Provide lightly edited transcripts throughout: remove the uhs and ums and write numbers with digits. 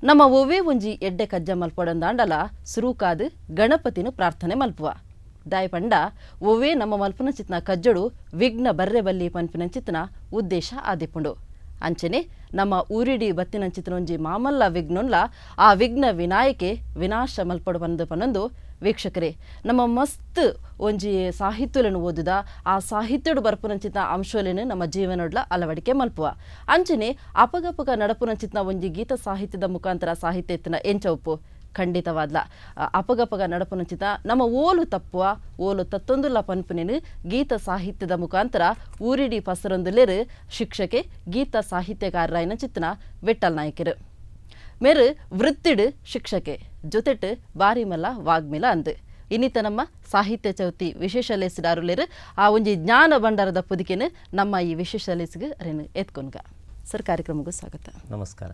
ನಮ್ಮ ಒವ್ವೇ ಒಂಜಿ ಎಡ್ಡೆ ಕಜ್ಜ ಮಲ್ಪೊಡಂದಾಂಡಲ ಸುರುಕಾದ್ ಗಣಪತಿನ ಪ್ರಾರ್ಥನೆ ಮಲ್ಪುವ. ದಾಯ ಪಂಡ ಒವ್ವೇ ನಮ್ಮ ಮಲ್ಪುನ ಚಿತ್ನ ಕಜ್ಜಡು ವಿಘ್ನ ಬರ್ರೆ ಬಲ್ಲಿ ಪನ್ಪಿನ ಚಿತ್ನ ಉದ್ದೇಶ ಆದಿಪ್ಪುಂಡು. ಅಂಚನೆ ನಮ್ಮ ಊರಿಡಿ ಬತ್ತಿನ ಚಿತ್ನ ಒಂಜಿ ಮಾಮಲ್ಲ ವಿಘ್ನೊನ್ಲ ಆ ವಿಘ್ನ ವಿನಾಯಕೆ ವಿನಾಶ ಮಲ್ಪಡು ಪಂದ್ ಪನೊಂದು ವೀಕ್ಷಕರೇ, ನಮ್ಮ ಮಸ್ತ್ ಒಂಜಿ ಸಾಹಿತ್ಯలను ಓದುದ ಆ ಸಾಹಿತ್ಯಡು ಬರ್ಪುನಂಚಿನ ಅಂಶಗಳನ್ನು ನಮ್ಮ ಜೀವನೊಡ್ಲ ಅಳವಡಿಕೆ ಮಲ್ಪುವ. ಅಂಚನೆ ಅಪಗಪಗ ನಡಪುನಂಚಿನ ಒಂಜಿ ಗೀತ ಸಾಹಿತ್ಯದ ಮುಖಾಂತರ ಸಾಹಿತ್ಯ ಎತ್ತಿನ ಎಂಚ ಉಪ್ಪು ಖಂಡಿತವಾದ್ಲ ಅಪಗಪಗ ನಡಪುನಂಚಿನ ನಮ್ಮ ಓಲು ತಪ್ಪುವ ಓಲು ತತ್ತೊಂದುಲ್ಲ ಪನ್ಪುನೇನು ಗೀತ ಸಾಹಿತ್ಯದ ಮುಖಾಂತರ ಊರಿಡಿ ಪಸರೊಂದುಲ್ಲೆರು ಶಿಕ್ಷಕೆ ಗೀತ ಸಾಹಿತ್ಯಕಾರರಾಯನ ಚಿತ್ನ ವಿಠಲ್ ನಾಯಕರು. ಮೇರು ವೃತ್ತಿಡು ಶಿಕ್ಷಕೆ ಜೊತೆಟ್ ಬಾರಿಮಲ್ಲ ವಾಗ್ಮಿಲ ಅಂದು ಇನ್ನಿತ ನಮ್ಮ ಸಾಹಿತ್ಯ ಚೌತಿ ವಿಶೇಷ ಲೇಸಿದಾರುಲೇರು ಆ ಒಂಜಿ ಜ್ಞಾನ ಭಂಡಾರದ ಪುದಿಕೆನು ನಮ್ಮ ಈ ವಿಶೇಷ ಲೇಸಿಗೆ ಅರೇನು ಎತ್ಕೊನ್ಗ. ಸರ್, ಕಾರ್ಯಕ್ರಮಕ್ಕೂ ಸ್ವಾಗತ. ನಮಸ್ಕಾರ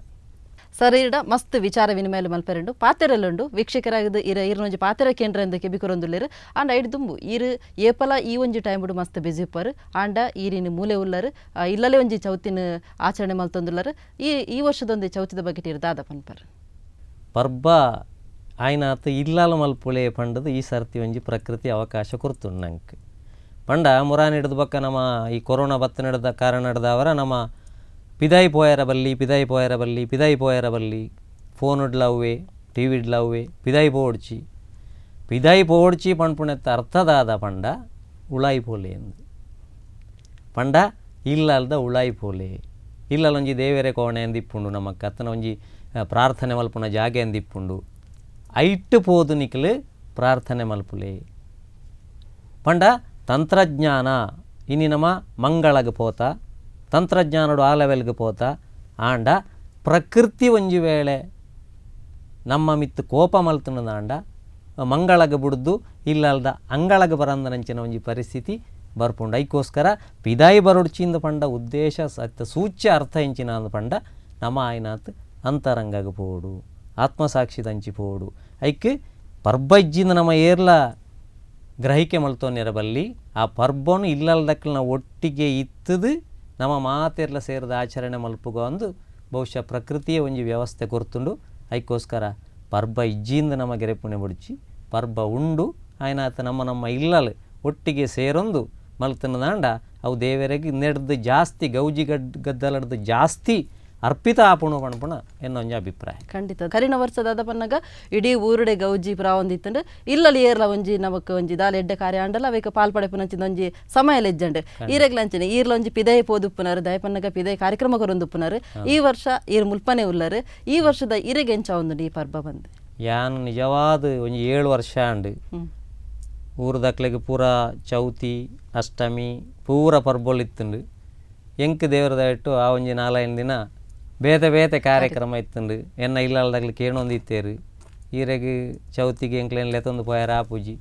ಸರ್. ಇರಡ ಮಸ್ತ್ ವಿಚಾರ ವಿನಿಮಯ ಮಲ್ಪೆರಂಡು ಪಾತೆರಲ್ಲುಂಡು ವೀಕ್ಷಕರಾಗದು ಇರ ಇರನೊಂಜಿ ಪಾತೆರ ಕೇಂದ್ರ ಎಂದು ಕೆಬಿಕೊರೊಂದುಲ್ಲೇರು. ಆಂಡ ಐಡ್ ದುಂಬು ಈರು ಏಪಲ ಈ ಒಂಜಿ ಟೈಮ್ ಮಸ್ತ್ ಬಿಸಿ ಉಪ್ಪಾರು. ಆಂಡ ಈರಿನ ಮೂಲೆ ಉಲ್ಲರು ಇಲ್ಲಲೇ ಒಂಜಿ ಚೌತಿನ ಆಚರಣೆ ಮಲ್ತೊಂದುಲ್ಲರು. ಈ ಈ ವರ್ಷದೊಂದು ಚೌತಿದ ಬಗ್ಗೆ ಇರು ದಾದ ಪನ್ಪರ್ ಪರ್ಬ ಆಯ್ನಾತ್ ಇಲ್ಲಾಲ ಮಲ್ಪುಳೆ ಪಂಡದು ಈ ಸರ್ತಿ ಒಂಜಿ ಪ್ರಕೃತಿ ಅವಕಾಶ ಕೊರ್ತುಂಡು ನಂಗೆ. ಪಂಡ ಮುರಾನ್ ಹಿಡಿದು ಬಕ್ಕ ನಮ್ಮ ಈ ಕೊರೋನಾ ಬತ್ತ ನಡೆದ ಕಾರಣ ನಡೆದವರ ನಮ್ಮ ಪಿದಾಯಿ ಪೋಯರ ಬಲ್ಲಿ ಪಿದಾಯಿ ಪೋಯರ ಬಲ್ಲಿ ಪಿದಾಯಿ ಪೋಯರ ಬಲ್ಲಿ ಫೋನ್ ಇಡ್ಲವ್ವೆ ಟಿ ವಿ ಇಡ್ಲವ್ವೆ ಪಿದಾಯಿ ಪೋಡ್ಚಿ ಪಿದಾಯಿ ಪೋಡ್ಚಿ ಪಣ್ಪುಣೆತ್ತ ಅರ್ಥದಾದ ಪಂಡ ಉಳಾಯಿ ಪೋಲೆ ಎಂದು ಪಂಡ ಇಲ್ಲಲ್ದ ಉಳಾಯಿ ಪೋಲೆ ಇಲ್ಲಲೊಂಜಿ ದೇವೆರೆ ಕೋಣೆ ಎಂದಿಪ್ಪುಂಡು ನಮ್ಮ ಕತ್ತನ ಒಂಜಿ ಪ್ರಾರ್ಥನೆ ಮಲ್ಪುನ ಜಾಗೆ ಎಂದಿಪ್ಪುಂಡು ಐಟ್ಟು ಪೋದು ನಿಕ್ಲು ಪ್ರಾರ್ಥನೆ ಮಲ್ಪುಲೆ. ಪಂಡ ತಂತ್ರಜ್ಞಾನ ಇನಿ ನಮ್ಮ ಮಂಗಳಗೆ ಪೋತ ತಂತ್ರಜ್ಞಾನಡು ಆ ಲೆವೆಲ್ಗೆ ಪೋತ. ಆಂಡ ಪ್ರಕೃತಿ ಒಂಜಿ ವೇಳೆ ನಮ್ಮ ಮಿತ್ತು ಕೋಪ ಮಲ್ತನದಾಂಡ ಮಂಗಳಗೆ ಬುಡ್ದು ಇಲ್ಲಲ್ದ ಅಂಗಳಗೆ ಬರಂದನಂಚಿನ ಒಂಜಿ ಪರಿಸ್ಥಿತಿ ಬರ್ಪುಂಡು. ಐಕೋಸ್ಕರ ಪಿದಾಯಿ ಬರೊಡ್ಚಿಂದ ಪಂಡ ಉದ್ದೇಶ ಸತ್ಯ ಸೂಚ್ಯ ಅರ್ಥ ಎಂಚಿನ ಅಂದ ಪಂಡ ನಮ್ಮ ಆಯ್ನಾತ್ ಅಂತರಂಗಗೆ ಪೋಡು ಆತ್ಮಸಾಕ್ಷಿದಂಚಿ ಪೋಡು ಐಕ್ ಪರ್ಬಜ್ಜಿಂದ ನಮ್ಮ ಏರ್ಲ ಗ್ರಹಿಕೆ ಮಲ್ತೋನಿರಬಲ್ಲಿ ಆ ಪರ್ಬನು ಇಲ್ಲಲ್ದಕ್ಕಲ್ನ ಒಟ್ಟಿಗೆ ಇತ್ತದು ನಮ್ಮ ಮಾತೆರ್ಲ ಸೇರಿದ ಆಚರಣೆ ಮಲ್ಪುಗ ಒಂದು ಬಹುಶಃ ಪ್ರಕೃತಿಯ ಒಂಜಿ ವ್ಯವಸ್ಥೆ ಕೊರ್ತುಂಡು. ಐಕೋಸ್ಕರ ಪರ್ಬ ಇಜ್ಜಿಂದ ನಮ್ಮ ಗೆರೆಪುಣೆ ಬುಡ್ಚಿ ಪರ್ಬ ಉಂಡು ಆಯ್ನಾತ ನಮ್ಮ ನಮ್ಮ ಇಲ್ಲಲು ಒಟ್ಟಿಗೆ ಸೇರೊಂದು ಮಲ್ತನದಾಂಡ ಅವು ದೇವರಿಗೆ ನೆಡ್ದು ಜಾಸ್ತಿ ಗೌಜಿ ಗದ್ದಲಡ್ದು ಜಾಸ್ತಿ ಅರ್ಪಿತ ಆಪುಣು ಪಣಪುಣ ಎನ್ನೊಂಜಿ ಅಭಿಪ್ರಾಯ. ಖಂಡಿತ ಕರಿನ ವರ್ಷದಾದ ಪನ್ನಗ ಇಡೀ ಊರುಡೆ ಗೌಜಿ ಪುರ ಒಂದಿತ್ತಂಡು ಇಲ್ಲಲ್ಲಿ ಏರ್ಲ ಒಂಜಿ ನಮಕ್ ಒಂಜಿ ದಾಲ ಎಡ್ಡೆ ಕಾರ್ಯ ಆಂಡಲ ಅವೇಕ ಪಾಲ್ ಪಡೆಪುನಂಚಿನ ಒಂಜಿ ಸಮಯ ಲೆಜ್ಜಂಡು. ಈರೆಗ್ಲಂಚನೆ ಈರ್ಲ ಒಂಜಿ ಪಿದಯ ಪೋದುಪ್ಪುನಾರು ದಯಪನ್ನಗ ಪಿದಯ ಕಾರ್ಯಕ್ರಮ ಕೊರೊಂದುಪ್ಪುನಾರು. ಈ ವರ್ಷ ಈರ್ ಮುಲ್ಪನೆ ಉಲ್ಲರು. ಈ ವರ್ಷದ ಇರೆಗೆ ಎಂಚ ಒಂದು ಈ ಪರ್ಬ ಬಂದು ಯಾನು ನಿಜವಾದ ಒಂಜಿ 7 ವರ್ಷ ಆಂಡು ಊರುದಕ್ಲೆಗ್ ಪೂರ ಚೌತಿ ಅಷ್ಟಮಿ ಪೂರ ಪರ್ಬೊಲು ಇತ್ತುಂಡು. ಎಂಕ್ ದೇವರದಾಯಿಟ್ಟು ಆ ಒಂಜಿ 4-5 ದಿನ ಬೇತೆ ಬೇತೆ ಕಾರ್ಯಕ್ರಮ ಇತ್ತುಂಡು. ಎನ್ನ ಇಲ್ಲಲ್ದಾಗ್ಲಿ ಕೇಣೊಂದು ಇತ್ತೇರು ಈರೆಗ್ ಚೌತಿಗೆ ಎಂಕ್ಲೇನು ಲೆತ್ತೊಂದು ಪೋಯಾರ ಆ ಪೂಜಿ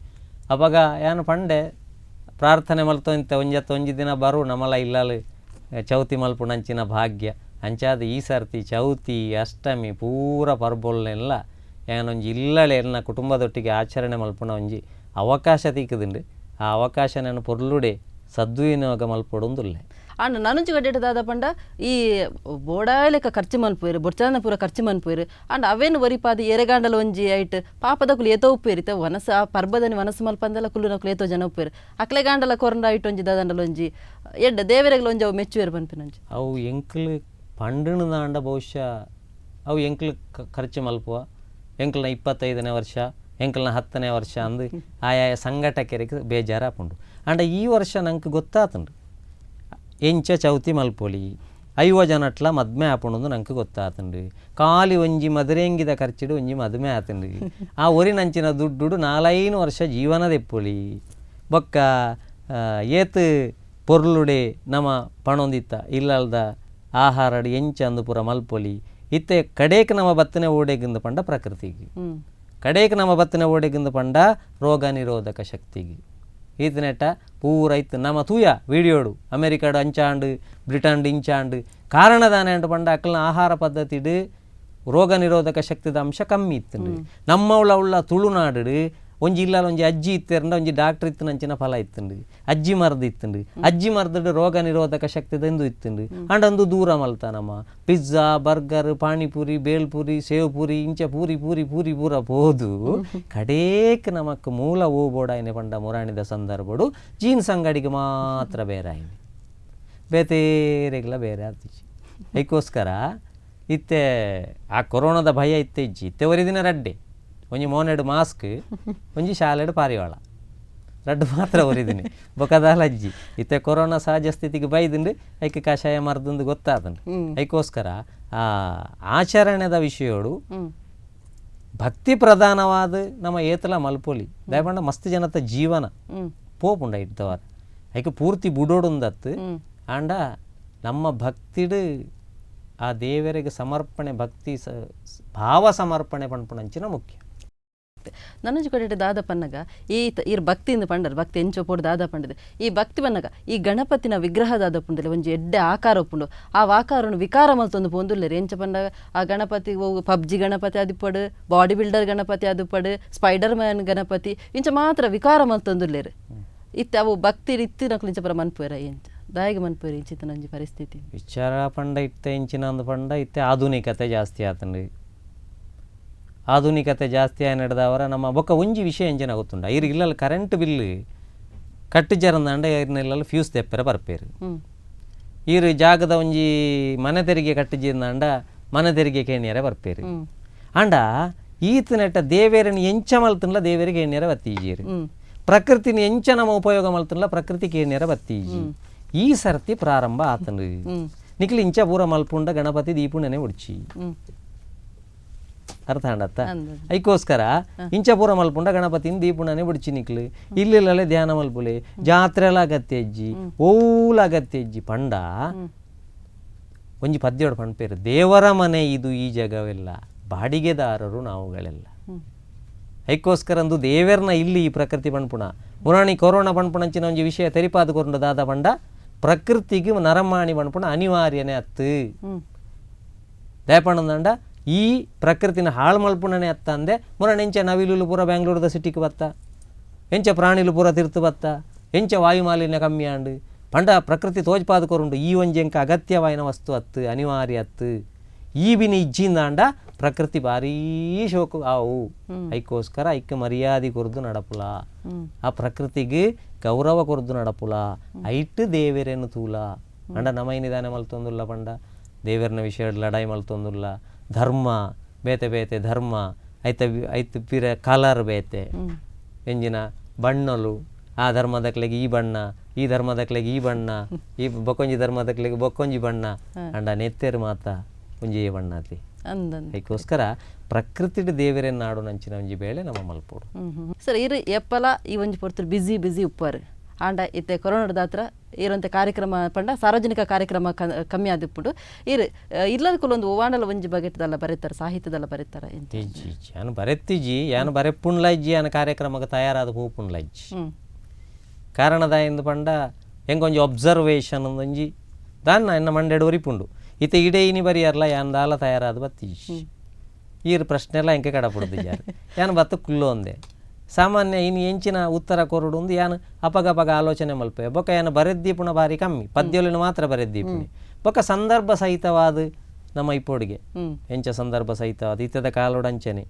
ಅವಾಗ ಯಾನು ಪಂಡೆ ಪ್ರಾರ್ಥನೆ ಮಲ್ತೊಂತ ಒಂಜತ್ತ ಒಂಜಿ ದಿನ ಬರು ನಮ್ಮಲ ಇಲ್ಲಲು ಚೌತಿ ಮಲ್ಪುಣಂಚಿನ ಭಾಗ್ಯ ಅಂಚಾದ ಈ ಸರ್ತಿ ಚೌತಿ ಅಷ್ಟಮಿ ಪೂರ ಪರ್ಬೊಲ್ನೆಲ್ಲ ಯಾನೊಂಜಿ ಇಲ್ಲಳೆ ಎನ್ನ ಕುಟುಂಬದೊಟ್ಟಿಗೆ ಆಚರಣೆ ಮಲ್ಪುಣ ಒಂಜಿ ಅವಕಾಶ ತೀಕದಿಂಡು. ಆ ಅವಕಾಶ ನಾನು ಪೊರ್ಲುಡೆ ಸದ್ವಿನಿಯೋಗ ಮಲ್ಪೊಡೊಂದುಲ್ಲೆ. ಆಂಡ ನನಂಚು ಗಡ್ಡೆಟದಾದ ಪಂಡ ಈ ಬೋಡಾಯಲೆಕ್ಕ ಖರ್ಚು ಮನ್ಪುವೆರು ಬೊಡ್ಚಾನ ಪೂರ ಖರ್ಚು ಮನ್ಪುವೆರು. ಆಂಡ ಅವೇನು ವರಿಪಾದ ಎರೆಗಾಂಡಲ ಒಂಜಿ ಐಟ್ ಪಾಪದಕುಲು ಏತೋ ಉಪ್ಪೇರು ಇತ್ತೆ ವನಸ ಆ ಪರ್ಬದನಿ ವನಸು ಮಲ್ಪಂದಲ ಕುಲ್ಲುನಕುಲು ಏತೋ ಜನ ಉಪ್ಪೇರು ಅಕ್ಲೆ ಗಾಂಡಲ ಕೊರಂಡ ಐಟ್ ಒಂಜಿ ದಾದಂಡಲ ಒಂಜಿ ಎಡ್ಡ ದೇವರೆಗ್ಲ ಒಂಜಿ ಅವು ಮೆಚ್ಚುವೆರು ಪನ್ಪಿನಂಚಿ. ಅವು ಎಂಕ್ಲು ಪಂಡಣದಾಂಡ ಬಹುಶಃ ಅವು ಎಂಕ್ಲು ಖರ್ಚು ಮಲ್ಪುವ ಎಂಕ್ಲನ 25ನೇ ವರ್ಷ ಎಂಕ್ಲನ 10ನೇ ವರ್ಷ ಅಂದು ಆಯಾಯ ಸಂಘಟಕರಿಗೆ ಬೇಜಾರಾಪುಂಡು. ಆಂಡ ಈ ವರ್ಷ ನಂಗೆ ಗೊತ್ತಾತುಂಡು ಎಂಚ ಚೌತಿ ಮಲ್ಪೊಲಿ 50 ಜನಟ್ಲ ಮದ್ಮೆ ಆಪುಂಡು ನಂಗೆ ಗೊತ್ತಾತುಂಡು. ಖಾಲಿ ಒಂಜಿ ಮದುರೆಂಗಿದ ಖರ್ಚಿಡು ಒಂಜಿ ಮದುವೆ ಆತುಂಡು. ಆ ಒರಿನಂಚಿನ ದುಡ್ಡು 4-5 ವರ್ಷ ಜೀವನದೆಪ್ಪೊಲಿ ಬೊಕ್ಕ ಏತ್ ಪೊರ್ಲುಡೆ ನಮ ಪಣೊಂದಿತ್ತ ಇಲ್ಲಲ್ದ ಆಹಾರಡು ಎಂಚ ಅಂದು ಪೂರ ಮಲ್ಪೊಲಿ. ಇತ್ತೆ ಕಡೇಕ್ ನಮ್ಮ ಬತ್ತನೆ ಓಡೆಗಿಂದ ಪಂಡ ಪ್ರಕೃತಿಗೆ ಕಡೇಕ್ ನಮ್ಮ ಬತ್ತನೆ ಓಡೆಗಿಂದ ಪಂಡ ರೋಗ ನಿರೋಧಕ ಶಕ್ತಿಗೆ ಈತನೆಟ್ಟ ಪೂರ ಇತ್ತು ನಮ್ಮ ತೂಯ ವೀಡಿಯೋಡು ಅಮೆರಿಕಾಡು ಅಂಚಾಂಡು ಬ್ರಿಟನ್ ಇಂಚಾಂಡು ಕಾರಣದಾನೆ ಅಂಟು ಪಂಡ ಅಕ್ಕಲ್ನ ಆಹಾರ ಪದ್ಧತಿಡು ರೋಗ ನಿರೋಧಕ ಶಕ್ತಿದ ಅಂಶ ಕಮ್ಮಿ ಇತ್ತು. ನಮ್ಮವಳ ಉಳ್ಳ ತುಳುನಾಡು ಒಂಜಿ ಇಲ್ಲಲ ಒಂಜಿ ಅಜ್ಜಿ ಇತ್ತೆರಂಡ ಒಂಜಿ ಡಾಕ್ಟರ್ ಇತ್ತಿನಂಚಿನ ಫಲ ಇತ್ತುಂಡು, ಅಜ್ಜಿ ಮರ್ದು ಇತ್ತುಂಡು, ಅಜ್ಜಿ ಮರ್ದು ರೋಗ ನಿರೋಧಕ ಶಕ್ತಿ ಎಂದು ಇತ್ತುಂಡು. ಅಂಡ ಅಂದು ದೂರ ಮಲ್ತ ನಮ್ಮ ಪಿಜ್ಜಾ ಬರ್ಗರ್ ಪಾನಿಪುರಿ ಬೇಲ್ಪುರಿ ಸೇವ್ಪುರಿ ಇಂಚ ಪೂರಿ ಪೂರಿ ಪೂರಿ ಪೂರ ಪೋದು ಕಡೇಕ್ ನಮಕ್ ಮೂಲ ಓಬೋಡಾಯನೆ ಪಂಡ ಮುರಾಣಿದ ಸಂದರ್ಭಡು ಜೀನ್ಸ್ ಅಂಗಡಿಗೆ ಮಾತ್ರ ಬೇರೆ ಆಯ್ನೆ, ಬೇತೇರೆಗ್ಲ ಬೇರೆ ಆತಿಜಿ. ಅದಕ್ಕೋಸ್ಕರ ಇತ್ತೆ ಆ ಕೊರೋನಾದ ಭಯ ಇತ್ತೆ ಇಜ್ಜಿ. ಇತ್ತೆ ಒರಿ ದಿನ ರಡ್ಡೆ ಒಂಜಿ ಮೋನೆಡು ಮಾಸ್ಕ್ ಒಂಜಿ ಶಾಲೆಡು ಪಾರಿವಾಳ ರಡ್ಡು ಮಾತ್ರ ಒರಿದಿನಿ ಬೊಕದಾಲ ಅಜ್ಜಿ. ಇತ್ತೆ ಕೊರೋನಾ ಸಹಜ ಸ್ಥಿತಿಗೆ ಬೈದುಂಡು, ಐಕೆ ಕಷಾಯ ಮರ್ದುಂದು ಗೊತ್ತಾದಂಡು. ಅದಕ್ಕೋಸ್ಕರ ಆ ಆಚರಣೆದ ವಿಷಯೋಡು ಭಕ್ತಿ ಪ್ರಧಾನವಾದ ನಮ್ಮ ಏತಲ ಮಲ್ಪೊಲಿ ದಯಪಂಡ ಮಸ್ತ್ ಜನತ ಜೀವನ ಪೋಪುಂಡ ಇದ್ದವಾರ ಐಕೆ ಪೂರ್ತಿ ಬುಡೋಡುಂದತ್ತು. ಆಂಡ ನಮ್ಮ ಭಕ್ತಿಡು ಆ ದೇವರಿಗೆ ಸಮರ್ಪಣೆ ಭಕ್ತಿ ಭಾವ ಸಮರ್ಪಣೆ ಪನ್ಪುನಂಚಿನ ಮುಖ್ಯ. ನನಂಜು ಕಡೆ ದಾದ ಪನ್ನಗ ಈ ಈರ್ ಭಕ್ತಿಯಿಂದ ಪಂಡರ್ ಭಕ್ತಿ ಎಂಚೋ ಪೋಡು ದಾದ ಪಂಡದೆ ಈ ಭಕ್ತಿ ಪನ್ನಗ ಈ ಗಣಪತಿನ ವಿಗ್ರಹ ದಾದ ಪುಂಡಲೆ ಒಂಜಿ ಎಡ್ಡೆ ಆಕಾರ ಉಪ್ಪುಂಡು. ಆ ಆಕಾರನು ವಿಕಾರ ಮಲ್ತೊಂದು ಪೋಂದುಲ್ಲೆರ್. ಎಂಚ ಪಂಡಗ ಆ ಗಣಪತಿ ಪಬ್ಜಿ ಗಣಪತಿ ಅದಿಪ್ಪಡು, ಬಾಡಿ ಬಿಲ್ಡರ್ ಗಣಪತಿ ಅದಿಪ್ಪಡು, ಸ್ಪೈಡರ್ ಮ್ಯಾನ್ ಗಣಪತಿ ಇಂಚ ಮಾತ್ರ ವಿಕಾರ ಮಲ್ತೊಂದುಲ್ಲೆರ್. ಇತ್ತೆ ಅವು ಭಕ್ತಿ ಇತ್ತಿನಕ್ಲು ಇಂಚ ಪರ ಮನ್ಪುವೆರ ಎಂಚ ದಾಯಿಗೆ ಮನ್ಪುವೆರ್ ಇಂಚಿತ್ತಿನ ಒಂಜಿ ಪರಿಸ್ಥಿತಿ. ವಿಚಾರ ಪಂಡ ಇತ್ತೆ ಇಂಚಿನ ಅಂದ್ ಪಂಡ ಇತ್ತೆ ಆಧುನಿಕತೆ ಜಾಸ್ತಿ ಆತಂಡು. ಆಧುನಿಕತೆ ಜಾಸ್ತಿ ಆಗಿ ನಡೆದವರ ನಮ್ಮ ಬೊಕ್ಕ ಒಂಜಿ ವಿಷಯ ಎಂಜಿನ ಗೊತ್ತುಂಡ ಇರ್ ಇಲ್ಲಲ್ಲಿ ಕರೆಂಟ್ ಬಿಲ್ ಕಟ್ಟಿಜರಂದಾಂಡ ಇರ್ನೆಲ್ಲ ಫ್ಯೂಸ್ ತೆಪ್ಪೆರ ಬರ್ಪೇರು. ಈರು ಜಾಗದ ಒಂಜಿ ಮನೆ ತೆರಿಗೆ ಕಟ್ಟಿಜಿಂದಾಂಡ ಮನೆ ತೆರಿಗೆ ಕೇಣಿಯರ ಬರ್ಪೇರು. ಆಂಡ ಈತನೆಟ್ಟ ದೇವೇರನ್ನು ಎಂಚ ಮಲ್ತನ್ಲ ದೇವರಿಗೆ ಕೇಣಿಯರ ಬತ್ತೀಜೀರು. ಪ್ರಕೃತಿನ ಎಂಚ ನಮ್ಮ ಉಪಯೋಗ ಮಲ್ತನ್ಲ ಪ್ರಕೃತಿ ಕೇಣಿಯರ ಬತ್ತೀಜಿ. ಈ ಸರ್ತಿ ಪ್ರಾರಂಭ ಆತನು ನಿಕ್ಲಿ ಇಂಚ ಪೂರ ಮಲ್ಪುಂಡ ಗಣಪತಿ ದೀಪುಣನೆ ಉಡ್ಚಿ ಅರ್ಥ ಆಂಡತ್ತ. ಐಕೋಸ್ಕರ ಇಂಚ ಪೂರ ಮಲ್ಪುಂಡ ಗಣಪತಿನ ದೀಪುಣನೆ ಬಿಡ್ಚಿ ನಿಕ್ಲು ಇಲ್ಲಿಲ್ಲಲೆ ಧ್ಯಾನ ಮಲ್ಪುಲೆ ಜಾತ್ರೆಲ ಅಗತ್ಯ ಇಜ್ಜಿ ಓಲ ಅಗತ್ಯ ಇಜ್ಜಿ ಪಂಡ ಒಂಜಿ ಪದ್ಯೋಡು ಪಂಡ್ಪೇರು ದೇವರ ಮನೆ ಇದು ಈ ಜಗವೆಲ್ಲ ಬಾಡಿಗೆದಾರರು ನಾವುಗಳೆಲ್ಲ. ಐಕೋಸ್ಕರ ಅಂದು ದೇವರನ ಇಲ್ಲಿ ಈ ಪ್ರಕೃತಿ ಪಣ್ಪುಣ ಮುರಾಣಿ ಕೊರೋನಾ ಪಣ್ಪುಣಂಚಿನ ಒಂಜಿ ವಿಷಯ ತೆರಿಪಾದ ಕೊರಂಡು ದಾದ ಪಂಡ ಪ್ರಕೃತಿಗೆ ನರಮಾಣಿ ಪಣ್ಪುಣ ಅನಿವಾರ್ಯನೇ ಅತ್ತು. ದಯಪಣ್ಣಂದಂಡ ಈ ಪ್ರಕೃತಿನ ಹಾಳು ಮಲ್ಪುಣನೆ ಅತ್ತ ಅಂದೆ ಮುರಾಣಿ ಎಂಚ ನವಿಲುಲು ಪೂರ ಬ್ಯಾಂಗ್ಳೂರದ ಸಿಟಿಗೆ ಬತ್ತ, ಎಂಚ ಪ್ರಾಣಿಲು ಪೂರ ತಿರ್ತು ಬತ್ತ, ಎಂಚ ವಾಯುಮಾಲಿನ್ಯ ಕಮ್ಮಿ ಆಂಡು ಪಂಡ ಪ್ರಕೃತಿ ತೋಜ್ಪಾದ ಕೊರುಂಡು ಈ ಒಂಜಿ ಎಂಕ ಅಗತ್ಯವಾಯಿನ ವಸ್ತು ಅತ್ತು ಅನಿವಾರ್ಯ ಅತ್ತು. ಈ ಬಿನಿ ಇಜ್ಜಿಂದಾಂಡ ಪ್ರಕೃತಿ ಭಾರೀ ಶೋಕು ಆವು. ಐಕೋಸ್ಕರ ಐಕ್ಕೆ ಮರ್ಯಾದೆ ಕೊರ್ದು ನಡಪುಲ, ಆ ಪ್ರಕೃತಿಗೆ ಗೌರವ ಕೊರ್ದು ನಡಪುಲ, ಐಟ್ ದೇವರೇನು ತೂಲ. ಅಂಡ ನಮ ನಿಧಾನ ಮಲ್ತೊಂದುಲ್ಲ ಪಂಡ ದೇವರನ ವಿಷಯ ಲಡಾಯಿ ಮಲ್ತೊಂದುಲ್ಲ. ಧರ್ಮ ಬೇತೆ ಬೇತೆ ಧರ್ಮ ಐತ ಐತ ಪಿರ ಕಲರ್ ಬೇತೆ ಎಂಜಿನ ಬಣ್ಣಲು ಆ ಧರ್ಮದಕ್ಲೆಗೆ ಈ ಬಣ್ಣ, ಈ ಧರ್ಮದಕ್ಲೆಗೆ ಈ ಬಣ್ಣ, ಈ ಬೊಕ್ಕೊಂಜಿ ಧರ್ಮದಕ್ಲೆಗೆ ಬೊಕ್ಕೊಂಜಿ ಬಣ್ಣ ಅಂಡ ನೆತ್ತೇರು ಮಾತ ಒಂಜಿ ಬಣ್ಣ ಅತಿ. ಅದಕ್ಕೋಸ್ಕರ ಪ್ರಕೃತಿ ದೇವರೇ ನಾಡು ನಂಚಿನ ಒಂಜಿ ಬೇಳೆ ನಮ್ಮ ಮಲ್ಪೋಡು. ಸರ್ ಇರು ಎಪ್ಪಲ ಈ ಒಂಜಿ ಪೊರ್ತರು ಬಿಸಿ ಬಿಸಿ ಉಪ್ಪಾರು ಆಂಡ ಇತ್ತೆ ಕೊರೋನಾದ ಇರುವಂಥ ಕಾರ್ಯಕ್ರಮ ಪಂಡ ಸಾರ್ವಜನಿಕ ಕಾರ್ಯಕ್ರಮ ಕಮ್ಮಿ ಆದಿಪ್ಪುಂಡು. ಇರು ಇಲ್ಲದ ಕುಲೊಂದು ಓವಾಂಡಲ ಒಂಜಿ ಬಗೆಟದಲ್ಲ ಬರೀತಾರೆ ಸಾಹಿತ್ಯದಲ್ಲ ಬರೀತಾರೆ. ಇಜ್ಜಿ ಯಾನು ಬರೆತ್ತಿಜಿ ಯಾನು ಬರೆಪ್ಪುಂಡ್ಲ ಇಜ್ಜಿ ಯಾನು ಕಾರ್ಯಕ್ರಮಕ್ಕೆ ತಯಾರಾದ ಪೋಪುಂಡ್ಲ ಇಜ್ಜಿ. ಕಾರಣದ ಎಂದು ಪಂಡ ಹೆಂಗೊಂಜಿ ಅಬ್ಸರ್ವೇಷನ್ ಒಂಜಿ ದಾನ್ನ ಎನ್ನ ಮಂಡೆಡು ಒರಿಪುಂಡು. ಇತ್ತೆ ಇಡೇ ಇನಿ ಬರಿಯಾರಲ್ಲ ಯಾನ್ ದಾಲ ತಯಾರಾದ ಬತ್ತೀಜಿ. ಈರು ಪ್ರಶ್ನೆ ಎಲ್ಲ ಎಂಕೆ ಕಡಪುಡ್ದು ಯಾರು ಯಾನು ಬತ್ತು ಕುಲ್ಲು ಒಂದೆ ಸಾಮಾನ್ಯ ಇನ್ನು ಎಂಚಿನ ಉತ್ತರ ಕೊರಡು ಒಂದು ಯಾನು ಅಪಗಪಗ ಆಲೋಚನೆ ಮಲ್ಪೆ ಬೊಕ್ಕ ಯಾನು ಬರೆದ್ದೀಪುಣ ಭಾರಿ ಕಮ್ಮಿ ಪದ್ಯೊಲಿನ ಮಾತ್ರ ಬರೆದ್ದೀಪುಣಿ ಬೊಕ್ಕ ಸಂದರ್ಭ ಸಹಿತವಾದ ನಮ್ಮ ಇಪ್ಪೊಡಿಗೆ ಎಂಚ ಸಂದರ್ಭ ಸಹಿತವಾದ ಇತ್ತದ ಕಾಲೋಡಂಚನೆ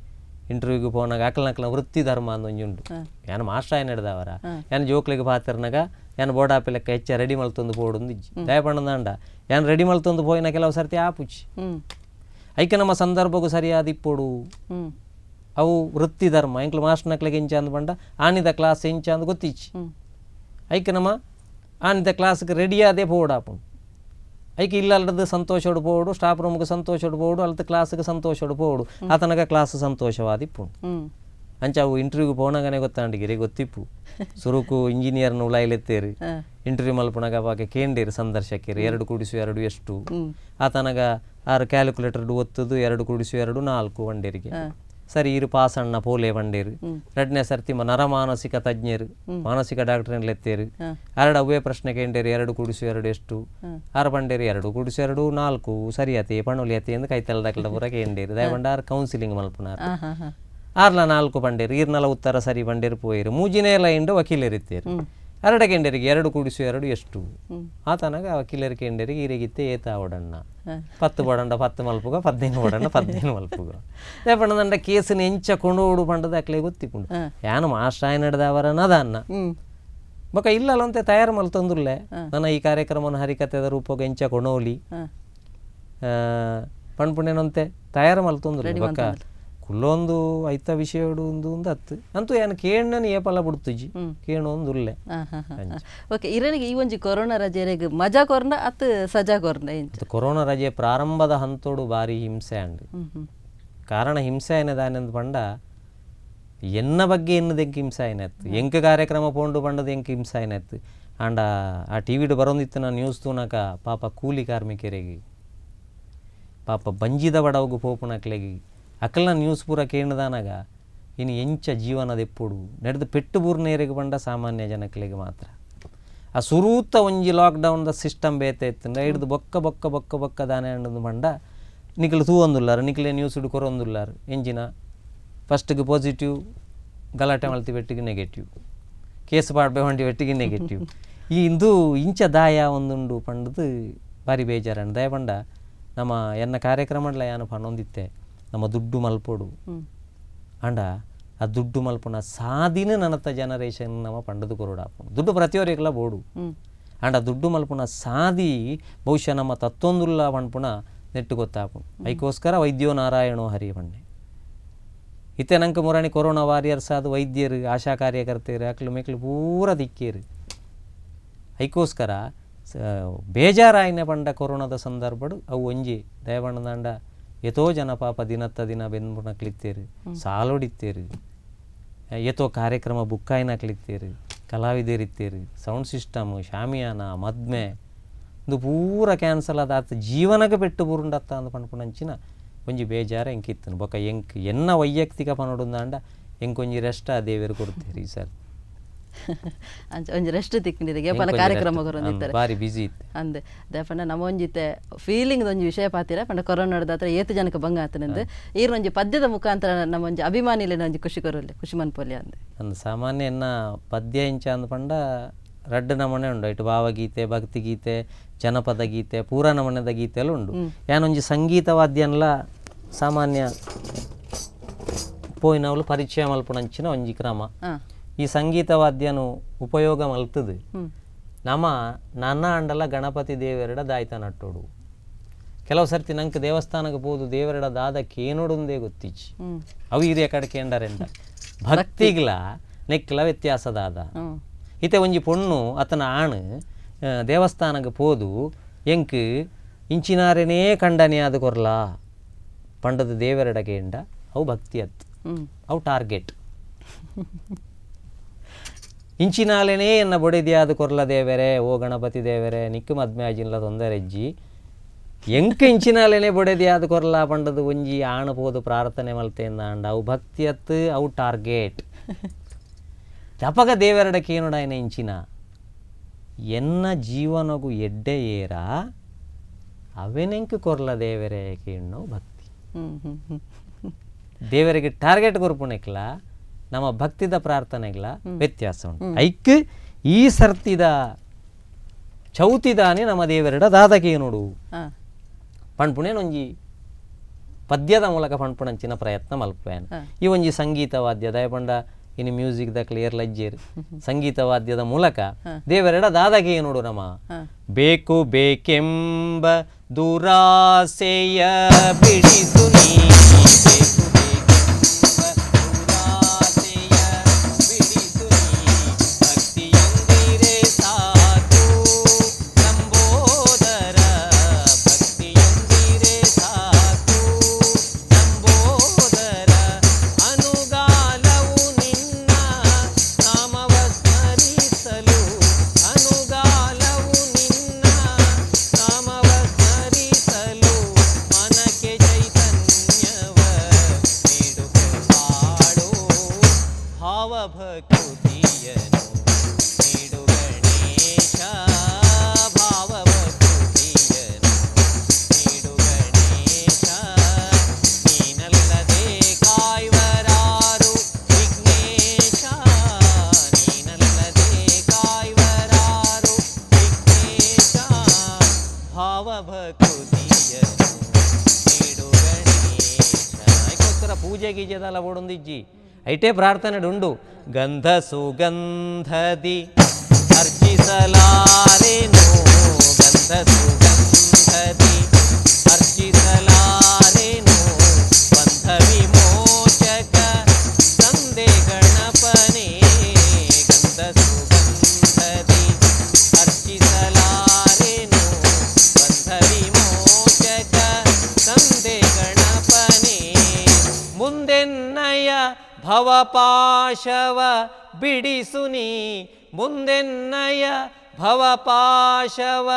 ಇಂಟರ್ವ್ಯೂಗೆ ಪೋನಾಗ ಅಕಲ್ನಕಲ್ನ ವೃತ್ತಿ ಧರ್ಮ ಅಂದ ಒಂಜಿ ಉಂಡು. ಯಾನು ಮಾಸ್ಟರ್ ಆಯ್ ನಡೆದವರ ಯಾನು ಜೋಕ್ಲಿಗೆ ಪಾತ್ರನಾಗ ಯಾನು ಬೋಡಾಪಿ ಲೆಕ್ಕ ಹೆಚ್ಚ ರೆಡಿ ಮಲ್ತೊಂದು ಪೋಡೊಂದು ಇಜ್ಜಿ ದಯಪಣ್ಣದಾಂಡ ಯಾನು ರೆಡಿ ಮಲ್ತೊಂದು ಪೋಯಿನ ಕೆಲವು ಸರ್ತಿ ಆಪುಚಿ ಐಕೆ ನಮ್ಮ ಸಂದರ್ಭಕ್ಕೂ ಸರಿಯಾದ ಇಪ್ಪೊಡು ಅವು ವೃತ್ತಿ ಧರ್ಮ. ಎಂಕ್ಲು ಮಾಸ್ಟರ್ನಕ್ಲೆಗೆ ಎಂಚ ಅಂದ್ ಪಂಡ ಆನಿದ ಕ್ಲಾಸ್ ಎಂಚ ಅಂದ್ ಗೊತ್ತಿಚ್ಚಿ ಐಕೆ ನಮ್ಮ ಆನಿದ ಕ್ಲಾಸ್ಗೆ ರೆಡಿಯಾದೇ ಪೋಡಾಪುಂಡು. ಐಕೆ ಇಲ್ಲದ ಸಂತೋಷೋಡು ಪೋಡು ಸ್ಟಾಫ್ ರೂಮ್ಗೆ ಸಂತೋಷೋಡು ಪೋಡು ಅಲ್ತ ಕ್ಲಾಸ್ಗೆ ಸಂತೋಷೋಡು ಪೋಡು ಆತನಗ ಕ್ಲಾಸ್ ಸಂತೋಷವಾದ ಇಪ್ಪುಂಡು. ಅಂಚ ಅವು ಇಂಟರ್ವ್ಯೂಗೆ ಪೋನಾಗನೆ ಗೊತ್ತಾಂಡಿಗಿರಿ ಗೊತ್ತಿಪ್ಪು ಸುರುಕು ಇಂಜಿನಿಯರ್ನ ಉಲಾಯಿಲೆತ್ತೇರು ಇಂಟರ್ವ್ಯೂ ಮಲ್ಪುನಾಗ ಅವಾಗ ಕೇಂಡೇರು ಸಂದರ್ಶಕರು 2 ಕೂಡಿಸು 2 ಎಷ್ಟು ಆತನಗ 6 ಕ್ಯಾಲ್ಕುಲೇಟರ್ ಒತ್ತದು 2 ಕೂಡಿಸು 2 4 ವಂಡೇರಿಗೆ ಸರಿ ಇರು ಪಾಸಣ್ಣ ಪೋಲೆ ವಂಡೇರು. ಎರಡನೇ ಸರ್ತಿ ನರಮಾನಸಿಕ ತಜ್ಞರು ಮಾನಸಿಕ ಡಾಕ್ಟರ್ ಎತ್ತೇರು ಅರಡು ಅವೇ ಪ್ರಶ್ನೆ ಕೇಂಡೇರು 2 ಕೂಡಿಸು 2 ಎಷ್ಟು ಆರು ಬಂಡೇರು 2 ಕೂಡಿಸು 2 4 ಸರಿ ಅತಿ ಪಣೊಲಿ ಅತಿ ಎಂದು ಕೈತಲದಕ್ಲ ಪೂರ ಕೇಂಡೇರು ದಯಪಂಡ ಆರು ಕೌನ್ಸಿಲಿಂಗ್ ಮಲ್ಪುನಾರು. ಆರ್ಲ 4 ಪಂಡೇರು ಈರ್ನಲ ಉತ್ತರ ಸರಿ ಪಂಡೇರು ಪೋಯಿರು ಮೂಜಿನೇ ಲೈಂಡು ವಕೀಲರಿತ್ತೇರು ಅರಡ ಕೆಂಡರಿಗೆ 2 ಕೂಡಿಸು 2 ಎಷ್ಟು ಆತನಾಗ ವಕೀಲರ ಕೆಂಡರಿಗೆ ಈರೆಗಿತ್ತೆ ಏತ ಓಡಣ್ಣ 10 ಬೋಡಂಡ 10 ಮಲ್ಪುಗ 15 ಬೋಡಂಡ 15 ಮಲ್ಪುಗ ಪಂಡದಂಡ ಕೇಸಿನ ಎಂಚ ಕೊಂಡೋಡು ಪಂಡದ ಅಕ್ಲೆ ಗೊತ್ತಿಪುಂಡು ಯಾನು ಮಾಸ್ಟ್ರಾಯ ನಡೆದವರನ್ನದ ಅನ್ನ ಬೊಕ ಇಲ್ಲಲ್ಲಂತೆ ತಯಾರು ಮಲ್ತೊಂದುಲ್ಲೆ ನನ್ನ ಈ ಕಾರ್ಯಕ್ರಮವನ್ನು ಹರಿಕತೆದ ರೂಪಗ ಎಂಚ ಕೊಂಡೋಲಿ ಪಣ್ಪುಣೇನಂತೆ ತಯಾರು ಮಲ್ತೊಂದುಲ್ಲೆ ಬೊಕ ಕುಲ್ಲೊಂದು ಐತ ವಿಷಯಡು ಒಂದು ಒಂದು ಹತ್ತು ಅಂತೂ ಏನು ಕೇಣ್ಣನ ಏಪಲ್ಲ ಬಿಡ್ತುಜಿ ಕೇಣೊಂದುಲ್ಲೆ. ಓಕೆ ಇರನಿಗೆ ಈ ಒಂಜಿ ಕೊರೋನಾ ರಜೆಗೆ ಮಜಾ ಕೊರ್ನ ಅತ್ತು ಸಜಾ ಕೊರ್ನ ಕೊರೋನಾ ರಜೆ ಪ್ರಾರಂಭದ ಹಂತೋಡು ಭಾರಿ ಹಿಂಸೆ ಅಂಡ್ ಕಾರಣ ಹಿಂಸೆ ಏನೇದಾನೆಂದು ಪಂಡ ಎನ್ನ ಬಗ್ಗೆ ಎನ್ನದೆಂಕ್ ಹಿಂಸೆ ಆಯ್ನತ್ತು ಎಂಕ ಕಾರ್ಯಕ್ರಮ ಪೋಂಡು ಪಂಡದ ಎಂಕ್ ಹಿಂಸೆ ಆಯ್ನತ್ತು ಆಂಡ ಆ ಟಿ ವಿಡು ಬರೋಂದಿತ್ತು ನಾನು ನ್ಯೂಸ್ ತೂನಕ ಪಾಪ ಕೂಲಿ ಕಾರ್ಮಿಕರಿಗೆ ಪಾಪ ಬಂಜಿದ ಬಡವಗು ಪೋಪುನಕ್ಲೆಗೆ ಅಕಲ್ನ ನ್ಯೂಸ್ ಪೂರ ಕೇಂದ್ರದಾನಾಗ ಇನ್ನು ಎಂಚ ಜೀವನದ ಎಪ್ಪುಡು ನಡೆದು ಪೆಟ್ಟು ಬೂರ್ನೇರಿಗೆ ಬಂಡ ಸಾಮಾನ್ಯ ಜನಕ್ಲೆಗೆ ಮಾತ್ರ ಆ ಸುರೂತ ಒಂಜಿ ಲಾಕ್ಡೌನ್ದ ಸಿಸ್ಟಮ್ ಬೇತೆ ಇತ್ತು ಹಿಡ್ದು ಬೊಕ್ಕ ಬೊಕ್ಕ ಬೊಕ್ಕ ಬೊಕ್ಕ ದಾನೆ ಅಂಡದು ಬಂಡ ನಿಕ್ಲು ತೂವೊಂದುಲ್ಲಾರು ನಿಕ್ಲೆ ನ್ಯೂಸ್ ಹಿಡು ಕೊರೊಂದುಲ್ಲಾರು ಎಂಜಿನ ಫಸ್ಟ್ಗೆ ಪಾಸಿಟಿವ್ ಗಲಾಟೆ ಮಲ್ತಿ ಬೆಟ್ಟಿಗೆ ನೆಗೆಟಿವ್ ಕೇಸ್ ಪಾಡ್ಬೆ ಹೊಂಡಿ ಬೆಟ್ಟಿಗೆ ನೆಗೆಟಿವ್ ಈ ಇಂದು ಇಂಚ ದಾಯ ಒಂದುಂಡು ಪಂಡದು ಭಾರಿ ಬೇಜಾರಂಡು ದಯ ಪಂಡ ನಮ್ಮ ಎನ್ನ ಕಾರ್ಯಕ್ರಮಡ್ಲ ಯಾನು ಪಣ್ಣೊಂದಿತ್ತೆ ನಮ್ಮ ದುಡ್ಡು ಮಲ್ಪೋಡು ಅಂಡ ಆ ದುಡ್ಡು ಮಲ್ಪುನ ಸಾದಿನ ನನತ ಜನರೇಷನ್ ನಮ್ಮ ಪಂಡದು ಕೊರಡಾಪು ದುಡ್ಡು ಪ್ರತಿಯೊರಿಗೆಲ್ಲ ಬೋಡು ಅಂಡ ದುಡ್ಡು ಮಲ್ಪುನ ಸಾದಿ ಬಹುಶಃ ನಮ್ಮ ತತ್ತೊಂದುಲ್ಲ ಪಣ್ಪುಣ ನೆಟ್ಟು ಗೊತ್ತಾಪು ಐಕೋಸ್ಕರ ವೈದ್ಯೋ ನಾರಾಯಣೋ ಹರಿ ಪಣ್ಣೆ ಇತ್ತೆ ನಂಗೆ ಮುರಾಣಿ ಕೊರೋನಾ ವಾರಿಯರ್ಸ್ ಆದ ವೈದ್ಯರು ಆಶಾ ಕಾರ್ಯಕರ್ತೆಯರು ಅಕ್ಲು ಮೇಕ್ಲು ಪೂರ ದಿಕ್ಕೇರು ಐಕೋಸ್ಕರ ಬೇಜಾರಾಯಿನ ಪಂಡ ಕೊರೋನಾದ ಸಂದರ್ಭಡು ಅವು ಒಂಜಿ ದಯಪಣ್ಣದಾಂಡ ಎತೋ ಜನ ಪಾಪ ದಿನತ್ತ ದಿನ ಬೆಂದ್ಬುಣಕ್ಲಿತ್ತೇರು ಸಾಲೋಡಿತ್ತೇರು ಎತೋ ಕಾರ್ಯಕ್ರಮ ಬುಕ್ಕಾಯಿನಕ್ಲಿತ್ತೇರು ಕಲಾವಿದರಿತ್ತೇರು ಸೌಂಡ್ ಸಿಸ್ಟಮ್ ಶಾಮಿಯಾನ ಮದ್ಮೆ ಇದು ಪೂರ ಕ್ಯಾನ್ಸಲ್ ಆದ ಆತ ಜೀವನಕ್ಕೆ ಪೆಟ್ಟು ಬೂರುಂಡತ್ತ ಅಂದ್ ಪಣ್ಪುಣಂಚಿನ ಒಂಜಿ ಬೇಜಾರ ಎಂಕಿತ್ತನು ಬೊಕ ಎಂಕ್ ಎನ್ನ ವೈಯಕ್ತಿಕ ಪನೊಡುಂದಾಂಡ ಎಂಕೊಂಜಿ ರೆಸ್ಟ್ ಆ ದೇವರು ಕೊಡ್ತೀರಿ ಸರ್ ಒಂಜಿ ರೆಸ್ಟ್ ತಿಕ್ಕಿನಿರಿಗೆ ಪಲ ಕಾರ್ಯಕ್ರಮ ಕೊರೊಂದಿತ್ತಾರೆ ಬಾರಿ ಬಿಸಿ ಇತ್ತು ಅಂದೆ ದಯಪಂಡ ನಮ್ಮ ಒಂಜಿತೆ ಫೀಲಿಂಗ್ ಒಂಜಿ ವಿಷಯ ಪಾತಿರ ಪಂಡ ಕೊರೋನಾ ಹತ್ರ ಏತು ಜನಕ್ಕೆ ಬಂಗ ಆತನೆಂದು ಈರೊಂಜಿ ಪದ್ಯದ ಮುಖಾಂತರ ನಮ್ಮ ಒಂಜಿ ಅಭಿಮಾನಿಲೆ ಒಂಜಿ ಖುಷಿ ಕೊರೊಲ್ಲೆ ಖುಷಿ ಮನ್ಪೊಲ್ಲೆ ಅಂದೆ ಅಂದ್ ಸಾಮಾನ್ಯ ಎನ್ನ ಪದ್ಯ ಇಂಚ ಅಂದ್ ಪಂಡ ರಡ್ಡು ನಮೂನೆ ಉಂಡು ಇಟ್ಟು ಭಾವಗೀತೆ ಭಕ್ತಿಗೀತೆ ಜನಪದ ಗೀತೆ ಪೂರ ನಮೂನೆದ ಗೀತೆ ಎಲ್ಲ ಉಂಡು ಯಾನೊಂಜಿ ಸಂಗೀತ ವಾದ್ಯನ್ಲ ಸಾಮಾನ್ಯ ಪೋಯಿನವಳು ಪರಿಚಯ ಮಲ್ಪುಣಂಚಿನ ಒಂಜಿ ಕ್ರಮ ಈ ಸಂಗೀತ ವಾದ್ಯನು ಉಪಯೋಗ ಮಲ್ತದು ನಮ್ಮ ನನ್ನ ಅಂಡಲ ಗಣಪತಿ ದೇವರಡ ದಾಯ್ತ ನಟ್ಟೋಡು ಕೆಲವು ಸರ್ತಿ ನಂಗೆ ದೇವಸ್ಥಾನಕ್ಕೆ ಹೋದು ದೇವರಡ ದಾದ ಕೇನೋಡುಂದೇ ಗೊತ್ತಿಚ್ಚಿ ಅವು ಹಿರಿಯ ಕಡೆ ಕೇಂಡರೆಂಡ ಭಕ್ತಿಗ್ಲ ನೆಕ್ಲ ವ್ಯತ್ಯಾಸ ದಾದ ಇತ್ತೆ ಒಂಜಿ ಪೊಣ್ಣು ಆತನ ಆಣು ದೇವಸ್ಥಾನಕ್ಕೆ ಪೋದು ಎಂಕ್ ಇಂಚಿನಾರೇನೇ ಕಂಡನೆ ಅದು ಕೊರ್ಲಾ ಪಂಡದ ದೇವರಡ ಕೇಂಡ ಅವು ಭಕ್ತಿ ಅತ್ತು ಅವು ಟಾರ್ಗೆಟ್ ಇಂಚಿನಾಲೇನೇ ಎನ್ನ ಬೊಡೆದಿಯಾದ ಕೊರ್ಲ ದೇವರೇ ಓ ಗಣಪತಿ ದೇವರೇ ನಿಕ್ಕು ಮದ್ಮೆ ಆಜಿನ್ಲ ತೊಂದರೆ ಅಜ್ಜಿ ಎಂಕ ಇಂಚಿನಾಲೇನೆ ಬೊಡೆದಿಯಾದ ಕೊರ್ಲ ಪಂಡದು ಒಂಜಿ ಆಣ ಪೋದು ಪ್ರಾರ್ಥನೆ ಮಲ್ತೇಂದ ಅಂಡ ಅವು ಭಕ್ತಿ ಅತ್ತು ಅವು ಟಾರ್ಗೆಟ್ ತಪಗ ದೇವರಡ ಕೇನುಡಾಯನ ಇಂಚಿನ ಎನ್ನ ಜೀವನಗು ಎಡ್ಡೆ ಏರ ಅವೆನೆಂಕು ಕೊರ್ಲ ದೇವರೇ ಕೇಣ್ಣು ಭಕ್ತಿ ದೇವರಿಗೆ ಟಾರ್ಗೆಟ್ ಕೊರ್ಪುಣೆಕ್ಲ ನಮ್ಮ ಭಕ್ತಿದ ಪ್ರಾರ್ಥನೆಗಳ ವ್ಯತ್ಯಾಸ ಉಂಟು ಐಕ್ ಈ ಸರ್ತಿದ ಚೌತಿದಾನೆ ನಮ್ಮ ದೇವರಡ ದಾದಕೇ ನೋಡು ಪಣ್ಪುಣೇನೊಂಜಿ ಪದ್ಯದ ಮೂಲಕ ಪಣ್ಪುಣಂಚಿನ ಪ್ರಯತ್ನ ಮಲ್ಪೇನು ಈ ಒಂಜಿ ಸಂಗೀತ ವಾದ್ಯ ದಯಪಂಡ ಇನ್ನು ಮ್ಯೂಸಿಕ್ the clear ಲಜ್ಜೇರು ಸಂಗೀತ ವಾದ್ಯದ ಮೂಲಕ ದೇವರಡ ದಾದಕೇ ನೋಡು ನಮ್ಮ ಬೇಕು ಬೇಕೆಂಬ ದುರಾಸೆಯ ಬಿಡಿಸು ನೀ ಪೂಜೆ ಗೀಜೆದಲ್ಲ ಬೋಡೊಂದಿಜ್ಜಿ ಐಟೇ ಪ್ರಾರ್ಥನೆ ಉಂಡು ಗಂಧ ಸುಗಂಧದಿ ಅರ್ಚಿಸಲಾರೆನು ಗಂಧ ಸುಗಂಧದಿ ಅರ್ಚಿಸಲಾರೆನು ಬಂಧ ವಿಮೋಚಕ ತಂದೆ ಗಣಪನೇ ಗಂಧ ಸುಗಂಧದಿ ಅರ್ಚಿಸಲಾರೆನು ಬಂಧ ವಿಮೋಚಕ ತಂದೆ ಗಣಪನೇ ಮುಂದೆನ್ನಯ ಭವಪಾಶವ ಬಿಡಿಸು ನೀ ಮುಂದೆನ್ನಯ ಭವಪಾಶವ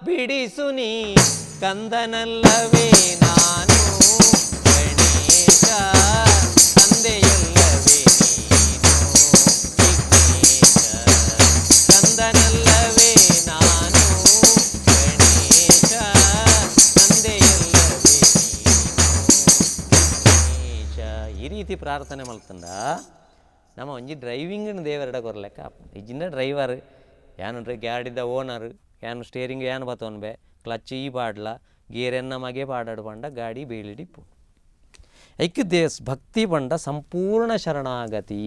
ಬಿಡಿಸು ನೀ ಕಂದನಲ್ಲವೇ ನಾನು ಗಣೇಶ ತಂದೆಯಲ್ಲವೇ ನೀನು ವಿಘ್ನೇಶ ಕಂದನಲ್ಲವೇ ನಾನು ಗಣೇಶ ತಂದೆಯಲ್ಲವೇ ನೀನು ವಿಘ್ನೇಶ. ಈ ರೀತಿ ಪ್ರಾರ್ಥನೆ ಮಲ್ತಂದ ನಮ್ಮ ಒಂಜಿ ಡ್ರೈವಿಂಗ್ ದೇವರಡ ಕೊರ್ಲೆಕ್ಕ ಇಜ್ಜಿಂದ ಡ್ರೈವರ್ ಯಾನು ಗಾಡಿದ ಓನರ್ ಯಾನು ಸ್ಟೇರಿಂಗ್ ಯಾನು ಬತ್ತೊನ್ಬೆ ಕ್ಲಚ್ ಈ ಪಾಡ್ಲ ಗೇರ್ ಎನ್ನ ಮಗೆ ಪಾಡಾಡು ಪಂಡ ಗಾಡಿ ಬೇಲಿಡಿಪ್ಪು ಐಕ್ ದೇಸ್ ಭಕ್ತಿ ಪಂಡ ಸಂಪೂರ್ಣ ಶರಣಾಗತಿ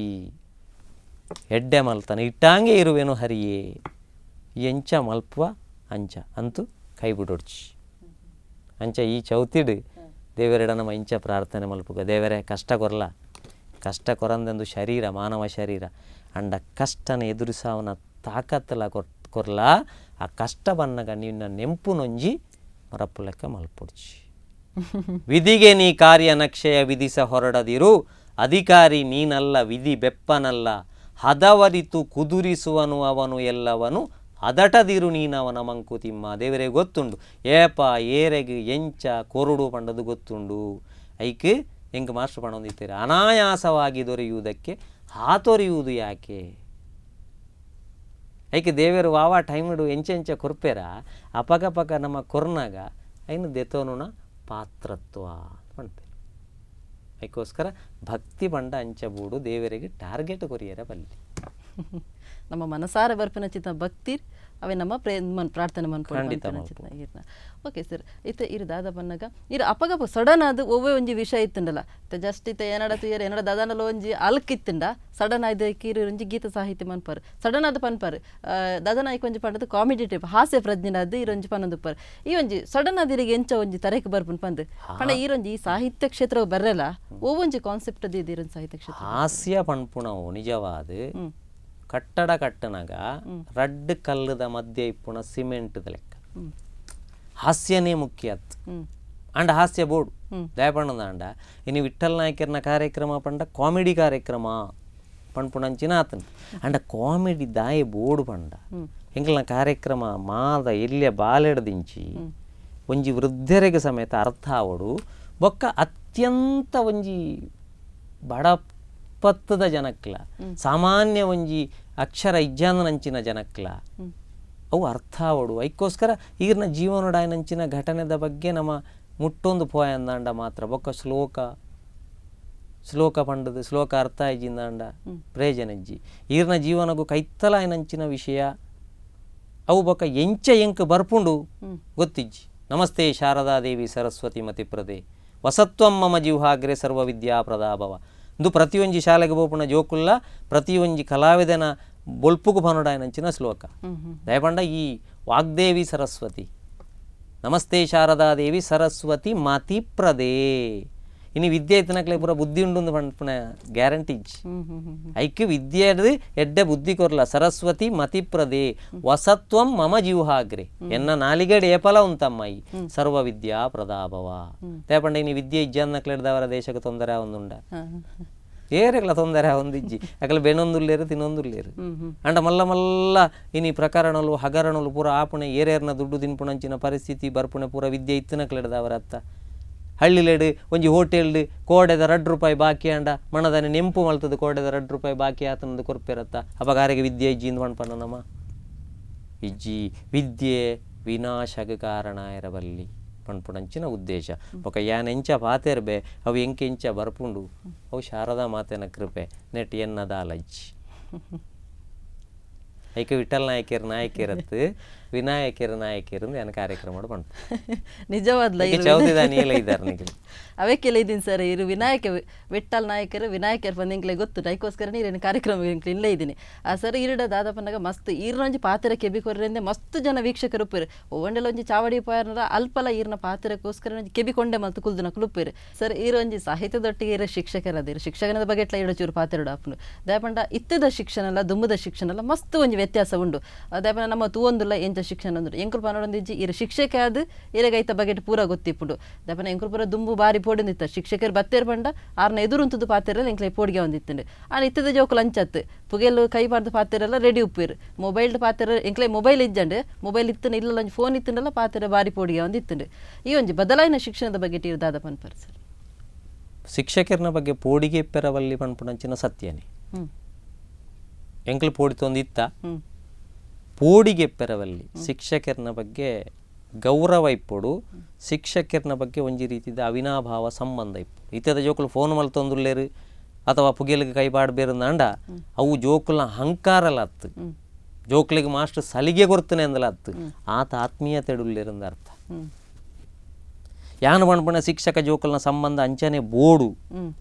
ಎಡ್ಡೆ ಮಲ್ತಾನೆ ಇಟ್ಟಾಂಗೆ ಇರುವೆನು ಹರಿಯೇ ಎಂಚ ಮಲ್ಪುವ ಅಂಚ ಅಂತೂ ಕೈ ಬಿಡೊಡ್ಚಿ ಅಂಚ ಈ ಚೌತಿಡು ದೇವರೆಡ ನಮ್ಮ ಇಂಚ ಪ್ರಾರ್ಥನೆ ಮಲ್ಪುಗ ದೇವರೇ ಕಷ್ಟ ಕೊರಲ ಕಷ್ಟ ಕೊರಂದೆಂದು ಶರೀರ ಮಾನವ ಶರೀರ ಅಂಡ ಕಷ್ಟನ ಎದುರಿಸವನ ತಾಕತ್ತಲ ಕೊರ್ಲ ಆ ಕಷ್ಟ ಬನ್ನಗ ನಿನ್ನ ನೆಂಪು ನೊಂಜಿ ಮರಪ್ಪು ಲೆಕ್ಕ ಮಲ್ಪೊಡ್ಚಿ ವಿಧಿಗೆ ನೀ ಕಾರ್ಯ ನಕ್ಷೆಯ ವಿಧಿಸ ಹೊರಡದಿರು ಅಧಿಕಾರಿ ನೀನಲ್ಲ ವಿಧಿ ಬೆಪ್ಪನಲ್ಲ ಹದವರಿತು ಕುದುರಿಸುವನು ಅವನು ಎಲ್ಲವನು ಅದಟದಿರು ನೀನವನ ಮಂಕುತಿಮ್ಮ. ದೇವರೇ ಗೊತ್ತುಂಡು ಏಪ ಏರೆಗೆ ಎಂಚ ಕೊರುಡು ಪಂಡದು ಗೊತ್ತುಂಡು ಐಕ್ ಎಂಕ್ ಮಾಸ್ಟರ್ ಪಣೊಂದಿತ್ತೀರ ಅನಾಯಾಸವಾಗಿ ದೊರೆಯುವುದಕ್ಕೆ ಹಾತೊರೆಯುವುದು ಯಾಕೆ ಐಕೆ ದೇವರು ವಾವಾ ಟೈಮಿಡು ಎಂಚೆಂಚ ಕೊರ್ಪೇರ ಅಪಕಪಕ ನಮ್ಮ ಕೊರ್ನಾಗ ಐನು ದೆತೋನುನ ಪಾತ್ರತ್ವ ಪಣ್ಪೇರು. ಐಕೋಸ್ಕರ ಭಕ್ತಿ ಪಂಡ ಅಂಚಬೂಡು ದೇವರಿಗೆ ಟಾರ್ಗೆಟ್ ಕೊರಿಯರ ಬಲ್ಲಿ ನಮ್ಮ ಮನಸಾರ ಬರ್ಪಿನ ಚಿತ್ತ ಭಕ್ತಿ ಅವೇ ನಮ್ಮ ಪ್ರಾರ್ಥನೆ ಮನ್ಪೊಡು. ಓಕೆ ಸರ್, ಇತ್ತೆ ಇರು ದಾದ ಬನ್ನಗ ಇರು ಅಪಗಪ ಸಡನ್ ಅದು ಒವ್ವೆ ಒಂಜಿ ವಿಷಯ ಇತ್ತುಂಡಲ್ಲ ಜಸ್ಟ್ ಇತ್ತೆ ಏನಡ ತುಯರ್ ಏನಡ ದಾದಾನಲ ಒಂಜಿ ಅಲ್ಕ್ ಇತ್ತುಂಡ ಸಡನ್ ಆಯ್ದು ಕೀರು ಒಂಜಿ ಗೀತ ಸಾಹಿತ್ಯ ಮನ್ಪಾರು ಸಡನ್ ಅದು ಪನ್ಪಾರು ದಾದನಾಯ್ಕ ಒಂಜಿ ಪಂಡದು ಕಾಮಿಡಿ ಟೈಪ್ ಹಾಸ್ಯ ಪ್ರಜ್ಞೆನಾದ್ ಇರೊಂಜಿ ಪನ್ನೊಂದುಪ್ಪಾರು ಈ ಒಂಜಿ ಸಡನ್ ಅದು ಇರಿಗೆ ಎಂಚ ಒಂಜಿ ತರೆಕ್ ಬರ್ಪುನ್ ಪಂದು ಪಂಡ ಈರೊಂಜಿ ಈ ಸಾಹಿತ್ಯ ಕ್ಷೇತ್ರ ಬರ್ರಲ್ಲ ಒವ್ವೊಂಜಿ ಕಾನ್ಸೆಪ್ಟ್ ಅದು ಇರೊಂಜಿ ಸಾಹಿತ್ಯ ಕ್ಷೇತ್ರ ಹಾಸ್ಯ ಪನ್ಪುಣವು ನಿಜವಾದ ಕಟ್ಟಡ ಕಟ್ಟನಾಗ ರಡ್ಡು ಕಲ್ಲದ ಮಧ್ಯೆ ಇಪ್ಪುಣ ಸಿಮೆಂಟ್ ಲೆಕ್ಕ ಹಾಸ್ಯನೇ ಮುಖ್ಯ ಅಂಡ ಹಾಸ್ಯ ಬೋರ್ಡು ದಯಪಣ್ಣದ ಅಂಡ ಇನ್ನು ವಿಠಲ್ ನಾಯಕರ್ನ ಕಾರ್ಯಕ್ರಮ ಪಂಡ ಕಾಮಿಡಿ ಕಾರ್ಯಕ್ರಮ ಪಣ್ಪುಣಂಚಿನ ಆತನ ಅಂಡ ಕಾಮಿಡಿ ದಾಯ ಬೋರ್ಡು ಪಂಡ ಎಂಕಲ್ನ ಕಾರ್ಯಕ್ರಮ ಮಾದ ಎಲ್ಲಿಯ ಬಾಲೆಡ್ದಿಂಚಿ ಒಂಜಿ ವೃದ್ಧರಿಗೆ ಸಮೇತ ಅರ್ಥ ಆವಡು ಬೊಕ್ಕ ಅತ್ಯಂತ ಒಂಜಿ ಬಡ ಪತ್ತದ ಜನಕ್ಲ ಸಾಮಾನ್ಯ ಒಂಜಿ ಅಕ್ಷರ ಇಜ್ಜಾನಂಚಿನ ಜನಕ್ಲ ಅವು ಅರ್ಥ ಆವಡು. ಐಕ್ಕೋಸ್ಕರ ಈಗಿನ ಜೀವನೋಡಾಯನಂಚಿನ ಘಟನೆದ ಬಗ್ಗೆ ನಮ್ಮ ಮುಟ್ಟೊಂದು ಪೋಯ ಅಂದಾಂಡ ಮಾತ್ರ ಬೊಕ್ಕ ಶ್ಲೋಕ ಶ್ಲೋಕ ಪಂಡದು ಶ್ಲೋಕ ಅರ್ಥ ಆಯ್ಜಿಂದಾಂಡ ಪ್ರಯೋಜನಜ್ಜಿ ಈರ್ನ ಜೀವನಗೂ ಕೈತ್ತಲಾಯನಂಚಿನ ವಿಷಯ ಅವು ಬೊಕ್ಕ ಎಂಚ ಎಂಕ್ ಬರ್ಪುಂಡು ಗೊತ್ತಿಜ್ಜಿ. ನಮಸ್ತೆ ಶಾರದಾದೇವಿ ಸರಸ್ವತಿ ಮತಿಪ್ರದೆ ವಸತ್ವಂ ಮಮ ಜಿಹ್ವಾಗ್ರೆ ಸರ್ವವಿದ್ಯಾ ಪ್ರದಾಭವ ಇಂದು ಪ್ರತಿಯೊಂಜಿ ಶಾಲೆಗೆ ಬೋಪುಣ ಜೋಕುಲ್ಲ ಪ್ರತಿಯೊಂಜಿ ಕಲಾವಿದನ ಬೊಲ್ಪುಗು ಪನುಡಾಯನಂಚಿನ ಶ್ಲೋಕ ದಯಪಂಡ ಈ ವಾಗ್ದೇವಿ ಸರಸ್ವತಿ ನಮಸ್ತೆ ಶಾರದಾದೇವಿ ಸರಸ್ವತಿ ಮತಿಪ್ರದೇ ಇನ್ನು ವಿದ್ಯೆ ಇತ್ತನಕ್ಲೆ ಪೂರ ಬುದ್ಧಿ ಉಂಡು ಪನ್ಪುನ ಗ್ಯಾರಂಟಿ ಇಜ್ಜಿ ಐಕ್ ವಿದ್ಯೆ ಎಡ್ಡೆ ಬುದ್ಧಿ ಕೊರ್ಲ ಸರಸ್ವತಿ ಮತಿಪ್ರದೇ ವಸತ್ವಂ ಮಮ ಜಿಹ್ವಾಗ್ರೆ ಎನ್ನ ನಾಲಿಗೆಡೆ ಏಪಲ ಉಂತಮ್ಮಾಯಿ ಸರ್ವ ವಿದ್ಯಾ ಪ್ರದಾಭವ. ದಯಪಂಡ ಇನ್ನು ವಿದ್ಯೆ ಇಜ್ಜನ್ನಕ್ಲೆಡ್ದವರ ದೇಶಕ್ಕೆ ತೊಂದರೆ ಒಂದುಂಡ ಏರೆಗ್ಲ ತೊಂದರೆ ಒಂದಿಜ್ಜಿ ಅಕಲ ಬೆನೊಂದುಲ್ಲೇರು ತಿನ್ನೊಂದುಲ್ಲೇರು ಅಂಡ ಮಲ್ಲ ಮಲ್ಲ ಇನಿ ಪ್ರಕರಣಲು ಹಗರಣಲು ಪೂರ ಆಪುಣೆ ಏರೇರ್ನ ದುಡ್ಡು ತಿನ್ಪುಣಂಚಿನ ಪರಿಸ್ಥಿತಿ ಬರ್ಪುಣೆ ಪೂರ ವಿದ್ಯೆ ಇತ್ತನಕ್ಲೆಡ್ದವರ ಅತ್ತ ಹಳ್ಳಿಲೇಡು ಒಂಜಿ ಹೋಟೆಲ್ ಕೋಡೆದ 2 ರೂಪಾಯಿ ಬಾಕಿ ಅಂಡ ಮಣದಾನೆ ನೆಂಪು ಮಲ್ತದ ಕೋಡೆದ 2 ರೂಪಾಯಿ ಬಾಕಿ ಆತನದು ಕೊರ್ಪೇರತ್ತ ಅಪಗಾರಿಗೆ ವಿದ್ಯೆ ಇಜ್ಜಿ ಇಂದು ಪಣ್ಪನ ನಮ್ಮ ಇಜ್ಜಿ ವಿದ್ಯೆ ವಿನಾಶಕ ಕಾರಣ ಇರಬಲ್ಲಿ ಪಣ್ಪುಣಂಚಿನ ಉದ್ದೇಶ ಬೊಕ ಯಾನ್ ಎಂಚ ಪಾತೆರ್ಬೆ ಅವು ಎಂಕೆಂಚ ಬರ್ಪುಂಡು ಅವು ಶಾರದಾ ಮಾತೆನ ಕೃಪೆ ನೆಟ್ ಎನ್ನದಾಲಜ್ಜಿ ಐಕ ವಿಠಲ್ ನಾಯಕರ್ ನಾಯಕಿರತ್ತು ವಿನಾಯಕರು ನಾಯಕರು ಏನು ಕಾರ್ಯಕ್ರಮ ಪಂಪ ನಿಜವಾದ್ಲ ಚೌತಿದಾನಿ ಅವಕ್ಕೆಲ್ಲ ಇದೀನಿ ಸರ್. ಇರು ವಿನಾಯಕ ವಿಠಲ್ ನಾಯಕರು ವಿನಾಯಕರು ಬಂದು ಗೊತ್ತು ಅದಕ್ಕೋಸ್ಕರ ನೀರೇನು ಕಾರ್ಯಕ್ರಮ ಇಲ್ಲೇ ಇದ್ದೀನಿ. ಆ ಸರ್ ಈರಡ ದಾದಪ್ಪನಾಗ ಮಸ್ತ್ ಈರ್ನೊಂಜಿ ಪಾತ್ರ ಕೆಬಿ ಕೊರ್ರಿಂದ ಮಸ್ತ್ ಜನ ವೀಕ್ಷಕರು ಉಪ್ಪೇರು. ಒವಂಡೆಲ ಒಂಜಿ ಚಾವಡಿ ಪಾಯರ್ನ ಅಲ್ಪಲ ಈರ್ನ ಪಾತ್ರಕ್ಕೋಸ್ಕರ ಒಂಜಿ ಕೆಬಿ ಕೊಂಡೆ ಮಲ್ತು ಕುಲ್ದುನ ಕುಲುಪ್ಪೇರು ಸರ್. ಈರೊಂಜಿ ಸಾಹಿತ್ಯದೊಟ್ಟಿಗೆ ಇರೋ ಶಿಕ್ಷಕರದಿರು ಶಿಕ್ಷಕನ ಬಗ್ಗೆ ಎಟ್ಲ ಇಡೋ ಚೂರು ಪಾತ್ರ ಆಪುನು ದಯಪಂಡ ಇತ್ತದ ಶಿಕ್ಷಣ ಅಲ್ಲ ದುಮ್ಮದ ಶಿಕ್ಷಣ ಅಲ್ಲ ಮಸ್ತ್ ಒಂಜಿ ವ್ಯತ್ಯಾಸ ಉಂಡು. ದಯಪಂಡ ನಮ್ಮ ತೂವೊಂದುಲ್ಲ ಎಂಚ ಶಿಕ್ಷಣ ಅಂದ್ರೆ ಎಂಕುಲು ಪನೊಂದಿಜ್ಜಿ ಇರ ಶಿಕ್ಷಕ ಅದು ಇರಗೈತ ಬಗ್ಗೆ ಪೂರ ಗೊತ್ತಿಪ್ಪುಂಡು. ದಯಪಂಡ ಎಂಕುಲು ಪೂರ ದುಂಬು ಬಾರಿ ಪೋಡಿಂದಿತ್ತ ಶಿಕ್ಷಕರು ಬತ್ತೇರು ಪಂಡ ಆರ್ನ ಎದುರುಂತದ್ದು ಪಾತಿರಲ್ಲ ಎಂಕ್ಲೆ ಪೋಡಿಗೆ ಒಂದಿತ್ತಂಡು. ಆನ ಇತ್ತದ ಜೋಕುಲು ಅಂಚತ್ತು ಪುಗೆಲು ಕೈ ಬಾರ್ದು ಪಾತಿರಲ್ಲ ರೆಡಿ ಉಪ್ಪಿರು ಮೊಬೈಲ್ ಪಾತಿರ ಎಂಕ್ಲೆ ಮೊಬೈಲ್ ಇಜ್ಜಂಡು ಮೊಬೈಲ್ ಇತ್ತನ ಇಲ್ಲ ಒಂಜಿ ಫೋನ್ ಇತ್ತಂಡಲ್ಲ ಪಾತಿರ ಬಾರಿ ಪೋಡಿಗೆ ಒಂದಿತ್ತಂಡು. ಈ ಒಂಜಿ ಬದಲಾಯಿನ ಶಿಕ್ಷಣದ ಬಗ್ಗೆ ಟೀರ್ ದಾದ ಪನ್ಪರ್ ಸರ್. ಶಿಕ್ಷಕರನ ಬಗ್ಗೆ ಪೋಡಿಗೆ ಪೆರವಲ್ಲಿ ಪನ್ಪುನಂಚಿನ ಸತ್ಯನೇ ಎಂಕ್ಲು ಪೋಡಿತೊಂದಿತ್ತ ಪೋಡಿಗೆ ಪೆರವಲ್ಲಿ ಶಿಕ್ಷಕರನ ಬಗ್ಗೆ ಗೌರವ ಇಪ್ಪೊಡು, ಶಿಕ್ಷಕರನ ಬಗ್ಗೆ ಒಂಜಿ ರೀತಿದ ಅವಿನಾಭಾವ ಸಂಬಂಧ ಇಪ್ಪು. ಇತದ ಜೋಕುಲು ಫೋನ್ ಮಲ್ತೊಂದುಲ್ಲೇರು ಅಥವಾ ಪುಗೆಲಿಗೆ ಕೈ ಪಾಡ್ಬೇರಂದಾಂಡ ಅವು ಜೋಕುಲ್ನ ಅಹಂಕಾರಲ ಅತ್ತು, ಜೋಕ್ಲಿಗೆ ಮಾಸ್ಟರ್ ಸಲಿಗೆ ಕೊರ್ತನೆ ಅಂದಲ ಅತ್ತು, ಆತ ಆತ್ಮೀಯತೆಡುಲ್ಲೇರಂದ ಅರ್ಥ. ಯಾನು ಪಣ್ಪುಣ ಶಿಕ್ಷಕ ಜೋಕುಲ್ನ ಸಂಬಂಧ ಅಂಚನೆ ಬೋಡು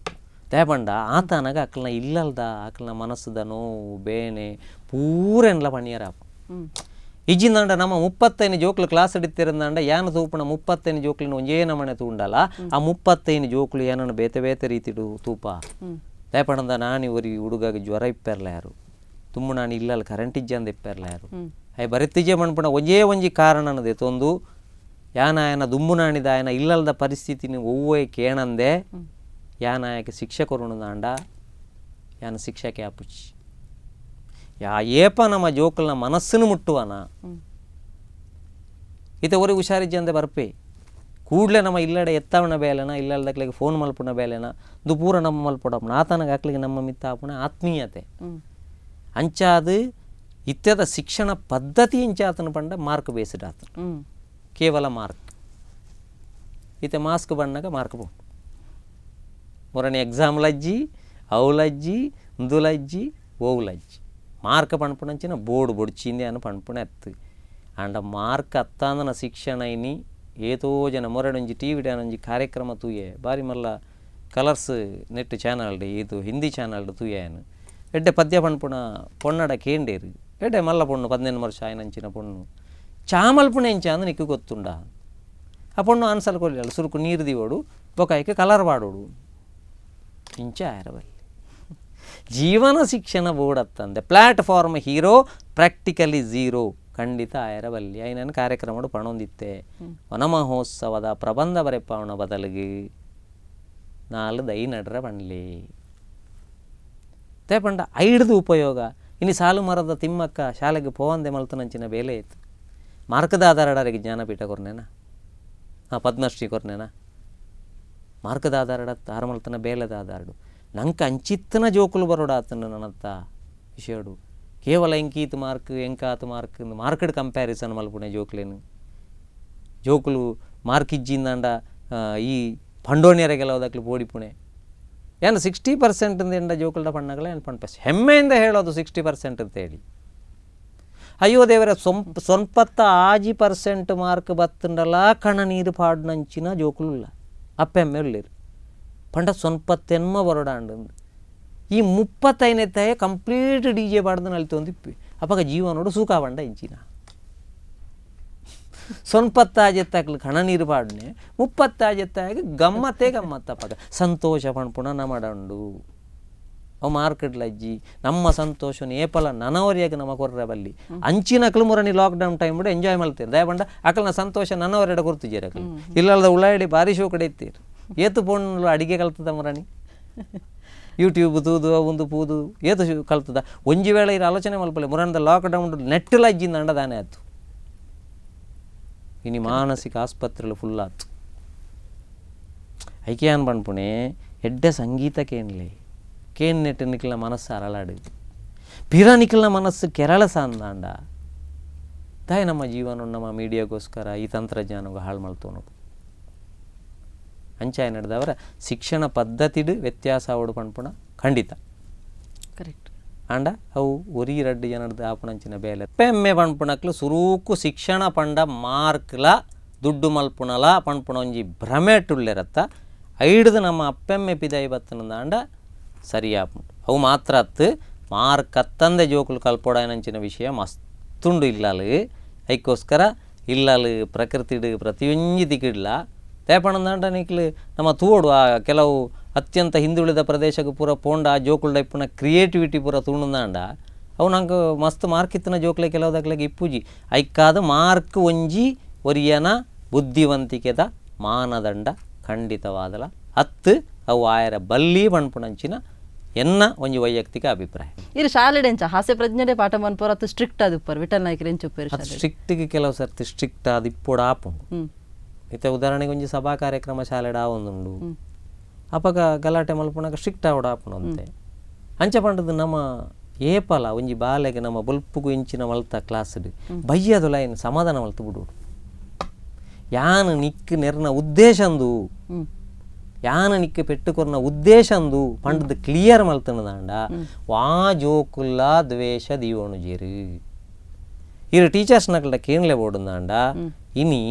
ತೇಪಂಡ ಆತನಗ ಅಕ್ಕಲ್ನ ಇಲ್ಲಲ್ದ ಅಕ್ಕಲ್ನ ಮನಸ್ಸುದ ನೋವು ಬೇನೆ ಪೂರೆನ್ಲ ಪಣಿಯರಾಪ. ಇಜ್ಜಿಂದಾಂಡ ನಮ್ಮ 35 ಜೋಕ್ಲು ಕ್ಲಾಸ್ ಹಿಡಿತಿರಂದಾಂಡ ಯಾನ ತೂಪುಣ 35 ಜೋಕ್ಲಿನ ಒಂಜೇ ನಮನೆ ತೂಂಡಲ ಆ 35 ಜೋಕ್ಲು ಏನನ್ನು ಬೇತೆ ಬೇತೆ ರೀತಿಡು ತೂಪ ತೇಪಣಂದ ನಾನಿ ಒರಿ ಹುಡುಗಾಗಿ ಜ್ವರ ಇಪ್ಪೆರ್ಲ ಯಾರು ತುಂಬ ನಾನು ಇಲ್ಲಲ್ಲ ಕರೆಂಟ್ ಇಜ್ಜಂದ ಇಪ್ಪೆರ್ಲ ಯಾರು ಅಯ್ಯ ಬರೆತಿಜೆ ಮಣ್ಪುಣ ಒಂಜೇ ಒಂಜಿ ಕಾರಣ ಅನ್ನದೆ ತೊಂದು ಯಾನ ಆಯನ ದುಂಬು ನಾಣಿದ ಆಯನ ಇಲ್ಲಲ್ದ ಪರಿಸ್ಥಿತಿನ ಒವ್ವೇ ಕೇಣಂದೆ ಯಾನ ಆಯಕ್ಕೆ ಶಿಕ್ಷೆ ಕೊರುಣದಾಂಡ ಯಾನ ಶಿಕ್ಷಕ್ಕೆ ಆಪುಚಿ ಯಾ ಏಪ ನಮ್ಮ ಜೋಕಲ್ನ ಮನಸ್ಸನ್ನು ಮುಟ್ಟುವನ ಈತ ಒರಿ ಹುಷಾರಿಜ್ಜಂದೆ ಬರ್ಪೆ ಕೂಡಲೇ ನಮ್ಮ ಇಲ್ಲಡೆ ಎತ್ತವಣ ಬೇಲೆನ ಇಲ್ಲಲ್ದಕ್ಲಿಗೆ ಫೋನ್ ಮಲ್ಪುಣ ಬೇಲೆನ ದು ಪೂರ ನಮ್ಮ ಮಲ್ಪಡಪ್ಪನ ಆತನಗೆ ಹಾಕ್ಲಿಕ್ಕೆ ನಮ್ಮ ಮಿತ್ತ ಆಪುಣ ಆತ್ಮೀಯತೆ ಅಂಚಾದು ಇತ್ಯದ ಶಿಕ್ಷಣ ಪದ್ಧತಿ ಇಂಚಾತನ ಪಂಡ ಮಾರ್ಕ್ ಬೇಸ್ಡ್ ಆತನ ಕೇವಲ ಮಾರ್ಕ್ ಈತ ಮಾಸ್ಕ್ ಬಣ್ಣಗ ಮಾರ್ಕ್ ಬೋಂಡು ಮೊರನೆ ಎಕ್ಸಾಮ್ ಲಜ್ಜಿ ಅವು ಲಜ್ಜಿ ಇಂದು ಲಜ್ಜಿ ಓವು ಲಜ್ಜಿ ಮಾರ್ಕ್ ಪಣ್ಪುಣಂಚಿನ ಬೋರ್ಡ್ ಬೊಡ್ಚಿಂದೆ ಅನ್ನು ಪಣ್ಪುಣ ಎತ್ತು ಆಂಡ ಮಾರ್ಕ್ ಅತ್ತಾಂದನ ಶಿಕ್ಷಣ ಇನಿ ಏತೋ ಜನ ಮೊರಡೊಂಜಿ ಟಿ ವಿ ಒಂಜಿ ಕಾರ್ಯಕ್ರಮ ತೂಯೆ ಬಾರಿ ಮಲ್ಲ ಕಲರ್ಸ್ ನೆಟ್ ಚಾನಲ್ ಇದು ಹಿಂದಿ ಚಾನಲ್ ತೂಯೇನು ಎಡ್ಡೆ ಪದ್ಯ ಪಣ್ಪುಣ ಪೊನ್ನಡ ಕೇಂಡೇರು ಎಡ್ಡೆ ಮಲ್ಲ ಪೊಣ್ಣು 18 ವರ್ಷ ಆಯನಂಚಿನ ಪೊಣ್ಣು ಚಾಮಲ್ಪುಣ ಎಂಚ ಅಂದ ನಿಕ್ಕು ಗೊತ್ತುಂಡ ಆ ಪೊಣ್ಣು ಆನ್ಸರ್ ಕೊಡಲಿಲ್ಲ ಸುರುಕು ನೀರು ದಿವೋಡು ಬೊಕಾಯ್ಕೆ ಕಲರ್ ವಾಡೋಡು ಇಂಚ ಆರವಲ್ಲಿ ಜೀವನ ಶಿಕ್ಷಣ ಬೋರ್ಡ್ ಅತ್ತಂದೆ ಪ್ಲಾಟ್ಫಾರ್ಮ್ ಹೀರೋ ಪ್ರಾಕ್ಟಿಕಲಿ ಝೀರೋ ಖಂಡಿತ ಆಯರವಲ್ಲಿ ಐನನ್ ಕಾರ್ಯಕ್ರಮ ಪಣೊಂದಿತ್ತೆ ವನಮಹೋತ್ಸವದ ಪ್ರಬಂಧ ಬರೆಪಾವಣ ಬದಲಿಗೆ 4 ದೈ ನಡ್ರ ಬಣ್ಲಿ ತೇಪಂಡ ಐಡ್ದು ಉಪಯೋಗ ಇನ್ನು ಸಾಲು ಮರದ ತಿಮ್ಮಕ್ಕ ಶಾಲೆಗೆ ಪೋವಂದೆ ಮಲ್ತನಂಚಿನ ಬೇಲೆ ಇತ್ತು ಮಾರ್ಕದ ಆಧಾರಡರಿಗೆ ಜ್ಞಾನಪೀಠ ಕೊರ್ನೇನಾ ಹಾಂ ಪದ್ಮಶ್ರೀ ಕೊರ್ನೇನಾ ಮಾರ್ಕದ ಆಧಾರಡ ತಾರಮಲ್ತನ ಬೇಲೆದ ಆಧಾರಡು ನಂಗೆ ಅಂಚಿತ್ತನ ಜೋಕುಲು ಬರೋಡಾತನ ನನ್ನತ್ತ ವಿಷಯಡು ಕೇವಲ ಎಂಕೀತ್ ಮಾರ್ಕ್ ಎಂಕಾತ್ ಮಾರ್ಕ್ ಮಾರ್ಕೆಟ್ ಕಂಪ್ಯಾರಿಸನ್ ಮಲ್ಪುಣೆ ಜೋಕ್ಲೇನು ಜೋಕುಲು ಮಾರ್ಕ್ ಇಜ್ಜಿಂದಾಂಡ ಈ ಪಂಡೋಣಿಯರಿಗೆಲ್ಲ ಹೋದಾಕ್ಲು ಪೋಡಿಪುಣೆ ಏನು 60% ಎಂಡ ಜೋಕುಲ್ದ ಪಣ್ಣಗಳ ಏನು ಪಂಪ ಹೆಮ್ಮೆಯಿಂದ ಹೇಳೋದು 60% ಅಂತೇಳಿ. ಅಯ್ಯೋ ದೇವರ 95% ಮಾರ್ಕ್ ಬತ್ತಂಡಲ ಕಣ ನೀರು ಪಾಡ್ನಂಚಿನ ಜೋಕುಲು ಇಲ್ಲ ಅಪ್ಪೆಮ್ಮೆ ಉಳ್ಳೇರು ಪಂಡ 98 ಬರೋಡಾಂಡು ಈ 35 ಕಂಪ್ಲೀಟ್ ಡಿ ಜೆ ಪಾಡ್ದು ನಲಿತೊಂದು ಇಪ್ಪಿ ಅಪ್ಪಗ ಜೀವನೋಡು ಸೂಕ ಬಂಡ ಇಂಚಿನ 95 ಕಣ ನೀರು ಪಾಡ್ನೆ 35 ಗಮ್ಮತ್ತೇ ಗಮ್ಮತ್ತಪ್ಪಗ ಸಂತೋಷ ಪಣ್ಪುಣ ನಮಡಂಡು ಅವು ಮಾರ್ಕೆಟ್ ಲಜ್ಜಿ ನಮ್ಮ ಸಂತೋಷನ ಏಪಲ ನನವರಿಯಾಗ ನಮ್ಮ ಕೊರ್ರ ಬಲ್ಲಿ ಅಂಚಿನ ಅಕಲು ಮುರಣಿ ಲಾಕ್ಡೌನ್ ಟೈಮ್ ಬಿಡು ಎಂಜಾಯ್ ಮಾಡ್ತೀರಿ ದಯಪಂಡ ಅಕಲ್ನ ಸಂತೋಷ ನನ್ನವರೆಡ ಕೊರ್ತಿದ್ದೀರ ಅಕಲು ಇಲ್ಲದ ಉಳ್ಳಾಡಿ ಭಾರಿ ಶೋ ಕಡೆ ಇತ್ತೀರಿ ಏತು ಪೋಣಲು ಅಡಿಗೆ ಕಲ್ತದ ಮುರಣಿ ಯೂಟ್ಯೂಬ್ ತೂದು ಒಂದು ಪೂದು ಏತು ಕಲ್ತದ ಒಂಜಿ ವೇಳೆ ಇರ ಆಲೋಚನೆ ಮಲ್ಪಲೆ ಮುರಣದ ಲಾಕ್ಡೌನ್ ನೆಟ್ ಲಜ್ಜಿಂದ ಅಂಡ ದಾನೆ ಆಯ್ತು ಇನಿ ಮಾನಸಿಕ ಆಸ್ಪತ್ರೆలు ಫುಲ್ ಆತು. ಐಕ್ಯಾನ್ ಪನ್ಪುಣೆ ಎಡ್ಡೆ ಸಂಗೀತ ಕೇನ್ಲೆ ಕೇನ್ ನೆಟ್ಟು ನಿಕ್ಲ ಮನಸ್ಸು ಅರಳಾಡು ಪಿರ ನಿಕ್ಲ ಮನಸ್ಸು ಕೆರಳ ಸಾಂದಾಂಡ ತಾಯಿ ನಮ್ಮ ಜೀವನ ನಮ್ಮ ಮೀಡಿಯಾಗೋಸ್ಕರ ಈ ತಂತ್ರಜ್ಞಾನಗೂ ಹಾಳು ಮಲ್ತೋನು ಅಂಚಾಯ ನಡೆದವರ ಶಿಕ್ಷಣ ಪದ್ಧತಿಡು ವ್ಯತ್ಯಾಸ ಅವಡು ಪನ್ಪುಣ ಖಂಡಿತ ಕರೆಕ್ಟ್. ಆಂಡ ಅವು ಒರಿ ರಡ್ಡು ಜನಡ್ದು ಆಪುನಂಚಿನ ಬೇಲೆ ಪೆಮ್ಮೆ ಪನ್ಪುನಕ್ಲು ಸುರೂಕು ಶಿಕ್ಷಣ ಪಂಡ ಮಾರ್ಕ್ಲ ದುಡ್ಡು ಮಲ್ಪುನಲ ಪನ್ಪುನ ಒಂಜಿ ಭ್ರಮೆಟುಲ್ಲೆರತ್ತ ಐಡ್ದು ನಮ್ಮ ಅಪ್ಪೆಮ್ಮೆ ಪಿದಾಯಿ ಬತ್ತನಂದಾಂಡ ಸರಿಯಾಪುಂಡು ಅವು ಮಾತ್ರ ಅತ್ತು ಮಾರ್ಕ್ ಅತ್ತಂದೆ ಜೋಕುಲು ಕಲ್ಪೊಡಾಯನಂಚಿನ ವಿಷಯ ಮಸ್ತುಂಡು ಇಲ್ಲಲು ಐಕ್ಕೋಸ್ಕರ ಇಲ್ಲಲು ಪ್ರಕೃತಿಡು ಪ್ರತಿಯೊಂಜಿ ದಿಕ್ಕಿಡ್ಲ ತೇಪಣಂದಾಂಡ ನಿಕ್ಲು ನಮ್ಮ ತೂಡು ಆ ಕೆಲವು ಅತ್ಯಂತ ಹಿಂದುಳಿದ ಪ್ರದೇಶಕ್ಕೆ ಪೂರ ಪೋಂಡ ಆ ಜೋಕುಲ್ಡ ಇಪ್ಪುನ ಕ್ರಿಯೇಟಿವಿಟಿ ಪೂರ ತೂಣುಂದಾಂಡ ಅವು ನಂಗೆ ಮಸ್ತ್ ಮಾರ್ಕ್ ಇತ್ತಿನ ಜೋಕ್ಲೆ ಕೆಲವುದಕ್ಲೆಗ್ ಇಪ್ಪುಜಿ ಐಕಾದ ಮಾರ್ಕ್ ಒಂಜಿ ಒರಿಯನ ಬುದ್ಧಿವಂತಿಕೆದ ಮಾನದಂಡ ಖಂಡಿತವಾದಲ ಅತ್ತು ಅವು ಆಯರ ಬಲ್ಲಿ ಪನ್ಪುನಂಚಿನ ಎನ್ನ ಒಂಜಿ ವೈಯಕ್ತಿಕ ಅಭಿಪ್ರಾಯ. ಇರು ಶಾಲೆಡೆಂಚ ಹಾಸ್ಯ ಪ್ರಜ್ಞೆ ಪಾಠ ಮನ್ಪೋರ ಅತ್ತು ಸ್ಟ್ರಿಕ್ಟ್ ಆದ್ ಉಪ್ಪರ್ ವಿಠಲ್ ನಾಯ್ಕರ್ ಎಂಚ ಉಪ್ಪೇರು ಅದು ಸ್ಟ್ರಿಕ್ಟಿಗೆ ಕೆಲವು ಸರ್ತಿ ಸ್ಟ್ರಿಕ್ಟ್ ಆದ್ ಇಪ್ಪೊಡು ಆಪುಂಡು. ಇತ್ತೆ ಉದಾಹರಣೆಗೆ ಒಂಜಿ ಸಭಾ ಕಾರ್ಯಕ್ರಮ ಶಾಲೆಡ್ ಆವೊಂದುಂಡು ಅಪಗ ಗಲಾಟೆ ಮಲ್ಪುನಗ ಸ್ಟ್ರಿಕ್ಟ್ ಆವೊಡು ಆಪುಂಡು ಅಂತೆ ಅಂಚ ಪಂಡದು ನಮ್ಮ ಏಪಲ ಒಂಜಿ ಬಾಲೆಗೆ ನಮ್ಮ ಬೊಲ್ಪುಗು ಇಂಚಿನ ಮಲ್ತ ಕ್ಲಾಸ್ಡ್ ಬಯ್ಯದುಲ ಐನ್ ಸಮಾಧಾನ ಮಲ್ತು ಬಿಡೋಡು ಯಾನ್ ನಿಕ್ಕ್ ನೆರ್ನ ಉದ್ದೇಶಂದು ಯಾನ ನಿಕ್ಕ್ ಪೆಟ್ಟುಕೊರ್ನ ಉದ್ದೇಶಂದು ಪಂಡದು ಕ್ಲಿಯರ್ ಮಲ್ತನದಾಂಡ ವಾ ಜೋಕುಲ್ಲ ದ್ವೇಷ ದೀವೊಣುಜೆರು ಇರು ಟೀಚರ್ಸ್ ನಕಲ್ಡ ಕೇನ್ಲೆ ಬೋಡುಂದಾಂಡ ಇನಿ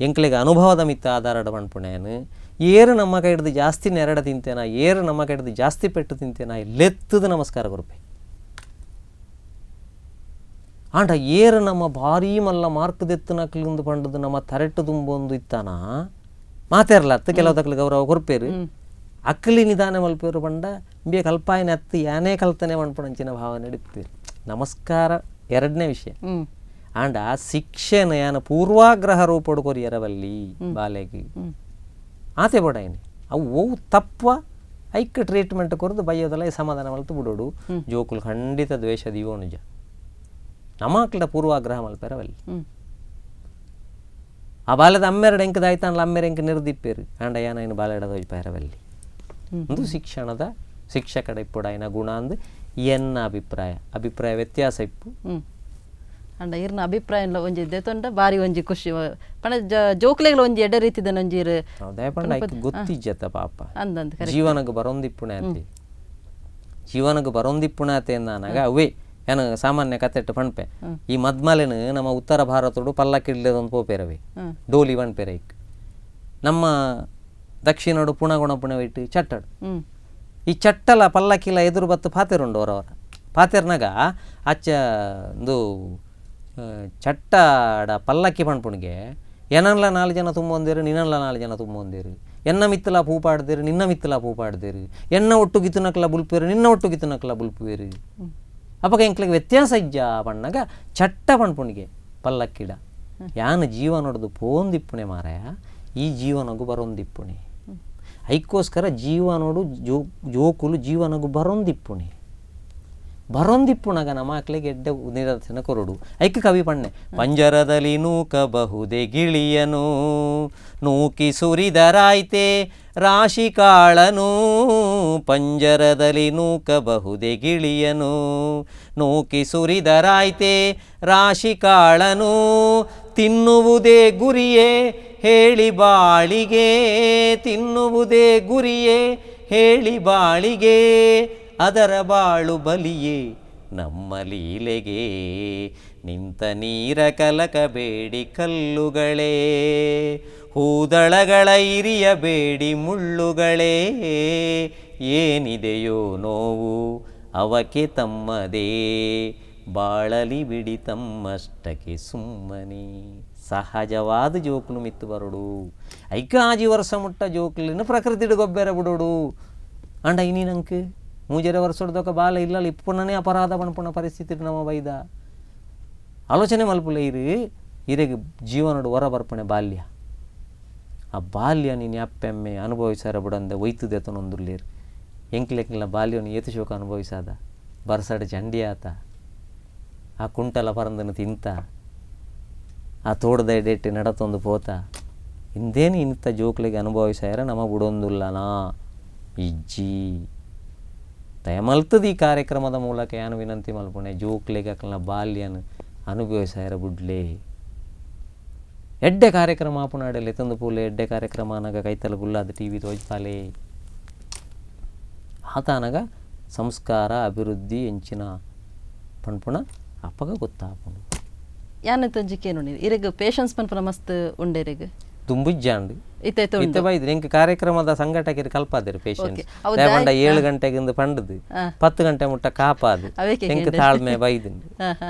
ಎಂಕ್ಲೆಗ್ ಅನುಭವದ ಮಿತ್ತ ಆಧಾರಡ್ ಪನ್ಪುನೇನು ಏರು ನಮ್ಮ ಕೈಡ್ದು ಜಾಸ್ತಿ ನೆರಡ ತಿಂತೇನಾ ಏರು ನಮ್ಮ ಕೈಡ್ದು ಜಾಸ್ತಿ ಪೆಟ್ಟು ತಿಂತೇನಾ ಲೆತ್ತದ ನಮಸ್ಕಾರ ಕೊರ್ಪೆ ಆಂಡ ಏರು ನಮ್ಮ ಭಾರೀ ಮಲ್ಲ ಮಾರ್ಕ್ ದೆತ್ತುನಕ್ಲುಂದು ಪಂಡದು ನಮ್ಮ ತರೆಟ್ಟು ತುಂಬೊಂದು ಇತ್ತಾನ ಮಾತೇರ್ಲ ಅತ್ತು ಕೆಲವು ತಕ್ಲು ಗೌರವ ಕೊರ್ಪೇರು ಅಕ್ಲಿ ನಿಧಾನ ಮಲ್ಪೇರು ಪಂಡ ಇಂಬೆ ಕಲ್ಪಾಯಿನ ಅತ್ತು ಯಾನೇ ಕಲ್ತನೆ ಪನ್ಪುನಂಚಿನ ಭಾವನೆ ಇಡ್ಪೇರು ನಮಸ್ಕಾರ ಎರಡನೇ ವಿಷಯ. ಆಂಡ ಶಿಕ್ಷೆನ ಯಾನ ಪೂರ್ವಾಗ್ರಹ ರೂಪೊಡು ಕೊರಿಯರವಲ್ಲಿ ಬಾಲೆಗ್ ಆತೆ ಬೋಡಾಯಿನಿ ಅವು ಒವು ತಪ್ಪ ಐಕ್ ಟ್ರೀಟ್ಮೆಂಟ್ ಕೊರ್ದು ಬಯ್ಯೋದಲ್ಲ ಸಮಾಧಾನ ಮಲ್ತು ಬಿಡೋಡು ಜೋಕುಲು ಖಂಡಿತ ದ್ವೇಷ ದೀವೋನುಜ ನಮಾಕ್ಲ ಪೂರ್ವಾಗ್ರಹ ಮಲ್ಪೆರವಲ್ಲಿ ಆ ಬಾಲೆದ ಅಮ್ಮೆರಡು ಎಂಕ್ ದಾಯ್ತಾನ್ಲ ಅಮ್ಮೆರ ಎಂಕ್ ನಿರ್ದಿಪ್ಪೇರು ಆಂಡ ಯಾನ ಐನು ಬಾಲೆಡ ತೋಜಿಪಾಯರವಲ್ಲಿ ಒಂದು ಶಿಕ್ಷಣದ ಶಿಕ್ಷಕಡ ಇಪ್ಪೊಡಾಯಿನ ಗುಣ ಅಂದ್ ಎನ್ನ ಅಭಿಪ್ರಾಯ ಅಭಿಪ್ರಾಯ ವ್ಯತ್ಯಾಸ ಇಪ್ಪು. ಅಂಡ ಇರ್ನ ಅಭಿಪ್ರಾಯ ಒಂಜಿ ದೆತೊಂಡ ಬಾರಿ ಒಂಜಿ ಖುಷಿ ಪಂಡ ಜೋಕ್ಲೆಗ್ಲ ಒಂಜಿ ಎಡ್ಡೆ ರೀತಿದ ಒಂಜಿ ಪಂಡ ಐಕ್ ಗೊತ್ತಿಜ್ಜತ್ತ ಪಾಪ ಅಂದಂತ ಜೀವನಗ್ ಬರೊಂದಿಪ್ಪುಣೆ ಅತಿ ಜೀವನಗ್ ಬರೊಂದಿಪ್ಪುಣೆ ಅತೆ ಅಂದಾನಾಗ ಅವೇ ಏನು ಸಾಮಾನ್ಯ ಕತೆಟ್ಟು ಪಣ್ಪೆ ಈ ಮದ್ಮಲೆನು ನಮ್ಮ ಉತ್ತರ ಭಾರತಡು ಪಲ್ಲಕ್ಕಿಡ್ಲದೊಂದು ಪೋಪೇರವೆ ಡೋಲಿ ಪಣ್ಪೇರ ಐಕ್ ನಮ್ಮ ದಕ್ಷಿಣಡು ಪುಣಗುಣ ಇಟ್ಟು ಚಟ್ಟಡು ಈ ಚಟ್ಟಲ ಪಲ್ಲಕ್ಕಿಲ ಎದುರು ಬತ್ತು ಪಾತೆರುಂಡು ಅವರವರ ಪಾತೆರ್ನಾಗ ಅಚ್ಚ ಒಂದು ಚಟ್ಟಡ ಪಲ್ಲಕ್ಕಿ ಪಣ್ಪುಣಿಗೆ ಏನನ್ಲ ನಾಲ್ಕು ಜನ ತುಂಬೊಂದಿರು ನಿನ್ನಲ್ಲ ನಾಲ್ಕು ಜನ ತುಂಬೊಂದಿರು ಎನ್ನ ಮಿತ್ತಲ ಪೂ ಪಾಡ್ದಿರು ನಿನ್ನ ಮಿತ್ತಲ ಪೂ ಪಾಡ್ದಿರು ಎನ್ನ ಒಟ್ಟು ಗಿತ್ತುನಕ್ಲ ಬುಲ್ಪೇರು ನಿನ್ನ ಒಟ್ಟು ಗಿತ್ತುನಕ್ಲ ಬುಲ್ಪುವೇರು ಅಪಗ ಎಂಕ್ಲಿಗೆ ವ್ಯತ್ಯಾಸ ಇಜ್ಜ ಪಣ್ಣಾಗ ಚಟ್ಟ ಪಣ್ಪುಣಿಗೆ ಪಲ್ಲಕ್ಕಿಡ ಯಾನ ಜೀವನೊಡ್ದು ಪೋಂದಿಪ್ಪುಣೆ ಮಾರಾಯ ಈ ಜೀವನಗು ಬರೊಂದಿಪ್ಪುಣೆ ಐಕ್ಕೋಸ್ಕರ ಜೀವನೋಡು ಜೋಕುಲು ಜೀವನಗು ಬರೊಂದಿಪ್ಪುಣೆ ಬರೊಂದಿಪ್ಪುಣಗ ನಮ್ಮ ಮಕ್ಕಳಿಗೆ ಎಡ್ಡೆ ನಿರಸನ ಕೊರಡು ಐಕ್ ಕವಿ ಪಣ್ಣೆ ಪಂಜರದಲ್ಲಿ ನೂಕಬಹುದೇ ಗಿಳಿಯನು ನೂಕಿ ಸುರಿದರಾಯ್ತೆ ರಾಶಿ ಕಾಳನು ಪಂಜರದಲ್ಲಿ ನೂಕಬಹುದೇ ಗಿಳಿಯನು ನೂಕಿ ಸುರಿದರಾಯ್ತೆ ರಾಶಿ ಕಾಳನು ತಿನ್ನುವುದೇ ಗುರಿಯೇ ಹೇಳಿ ಬಾಳಿಗೆ ತಿನ್ನುವುದೇ ಗುರಿಯೇ ಹೇಳಿ ಬಾಳಿಗೆ ಅದರ ಬಾಳು ಬಲಿಯೇ ನಮ್ಮ ಲೀಲೆಗೆ ನಿಂತ ನೀರ ಕಲಕಬೇಡಿ ಕಲ್ಲುಗಳೇ ಹೂದಳಗಳ ಇರಿಯಬೇಡಿ ಮುಳ್ಳುಗಳೇ ಏನಿದೆಯೋ ನೋವು ಅವಕ್ಕೆ ತಮ್ಮದೇ ಬಾಳಲಿ ಬಿಡಿ ತಮ್ಮಷ್ಟಕ್ಕೆ ಸುಮ್ಮನೆ. ಸಹಜವಾದ ಜೋಕುಲು ಮಿತ್ತು ಬರೋಡು ಐಕಾಜಿ ವರ್ಷ ಮುಟ್ಟ ಜೋಕುಲಿನ ಪ್ರಕೃತಿಡು ಗೊಬ್ಬರ ಬಿಡೋಡು ಅಂಡ ಇನಿ ನಂಗೆ ಮೂಜರೆ ವರ್ಷದೊಕ ಬಾಲ ಇಲ್ಲ ಇಪ್ಪುನನೇ ಅಪರಾಧ ಪನ್ಪುನ ಪರಿಸ್ಥಿತಿ ನಮ್ಮ ಬೈದ ಆಲೋಚನೆ ಮಲ್ಪುಲ ಇರು ಇರೆಗ್ ಜೀವನಡು ಹೊರ ಬರ್ಪಣೆ ಬಾಲ್ಯ ಆ ಬಾಲ್ಯ ನೀನು ಅಪ್ಪೆಮ್ಮೆ ಅನುಭವಿಸಾರ ಬಿಡಂದೆ ಒಯ್ತದೆ ತನೊಂದುರ್ಲೇರು ಎಂಕ್ಲೆಕ್ಲ ಬಾಲ್ಯವನ್ನು ಏತು ಶೋಕ ಅನುಭವಿಸಾದ ಬರ್ಸಡ ಚಂಡಿ ಆತ ಆ ಕುಂಟಲ ಪರಂದನು ತಿಂತ ಆ ತೋಟದ ಎಡೆಟ್ಟು ನಡತೊಂದು ಪೋತ ಇಂದೇನು ಇಂಥ ಜೋಕ್ಲಿಗೆ ಅನುಭವಿಸಾರ ನಮ್ಮ ಬಿಡೊಂದುಲ್ಲನಾ ಇಜ್ಜಿ ದಯಮಲ್ತದ ಈ ಕಾರ್ಯಕ್ರಮದ ಮೂಲಕ ಯಾನು ವಿನಂತಿ ಮಲ್ಪುಣೆ ಜೋಕ್ಲೆಗ್ ಅಕ್ಲ್ನ ಬಾಲ್ಯನ ಅನುಭವಿಸಾರ ಬುಡ್ಲೆ ಎಡ್ಡೆ ಕಾರ್ಯಕ್ರಮ ಆಪುನಾಡಲೆ ತಂದು ಪೂಲೆ ಎಡ್ಡೆ ಕಾರ್ಯಕ್ರಮ ಅನಗ ಕೈತಲ ಗುಲ್ಲಾದ ಟಿ ವಿ ತೋಜ್ಪಾಲೆ ಆತ ಅನಗ ಸಂಸ್ಕಾರ ಅಭಿವೃದ್ಧಿ ಎಂಚಿನ ಪನ್ಪುಣ ಅಪ್ಪಗ ಗೊತ್ತಾಪುಂಡು. ಯಾನ ತೊಂಜಿಕೇನು ಇರೆಗ್ ಪೇಷನ್ಸ್ ಪನ್ಪುನ ಮಸ್ತ್ ಉಂಡೆರೆಗ್ ದುಂಬುಜ್ಜಾಂಡು ಇತ್ತೆ ಬೈದ್ರು ಎಂಕ್ ಕಾರ್ಯಕ್ರಮದ ಸಂಘಟಕರು ಕಲ್ಪಾದಿರು ಪೇಷನ್ಸ್ ಪಂಡ 7 ಗಂಟೆಗಿಂದ ಪಂಡದು 10 ಗಂಟೆ ಮುಟ್ಟ ಕಾಪಾದು ಎಂಕ್ ತಾಳ್ಮೆ ಬೈದುಂಡು.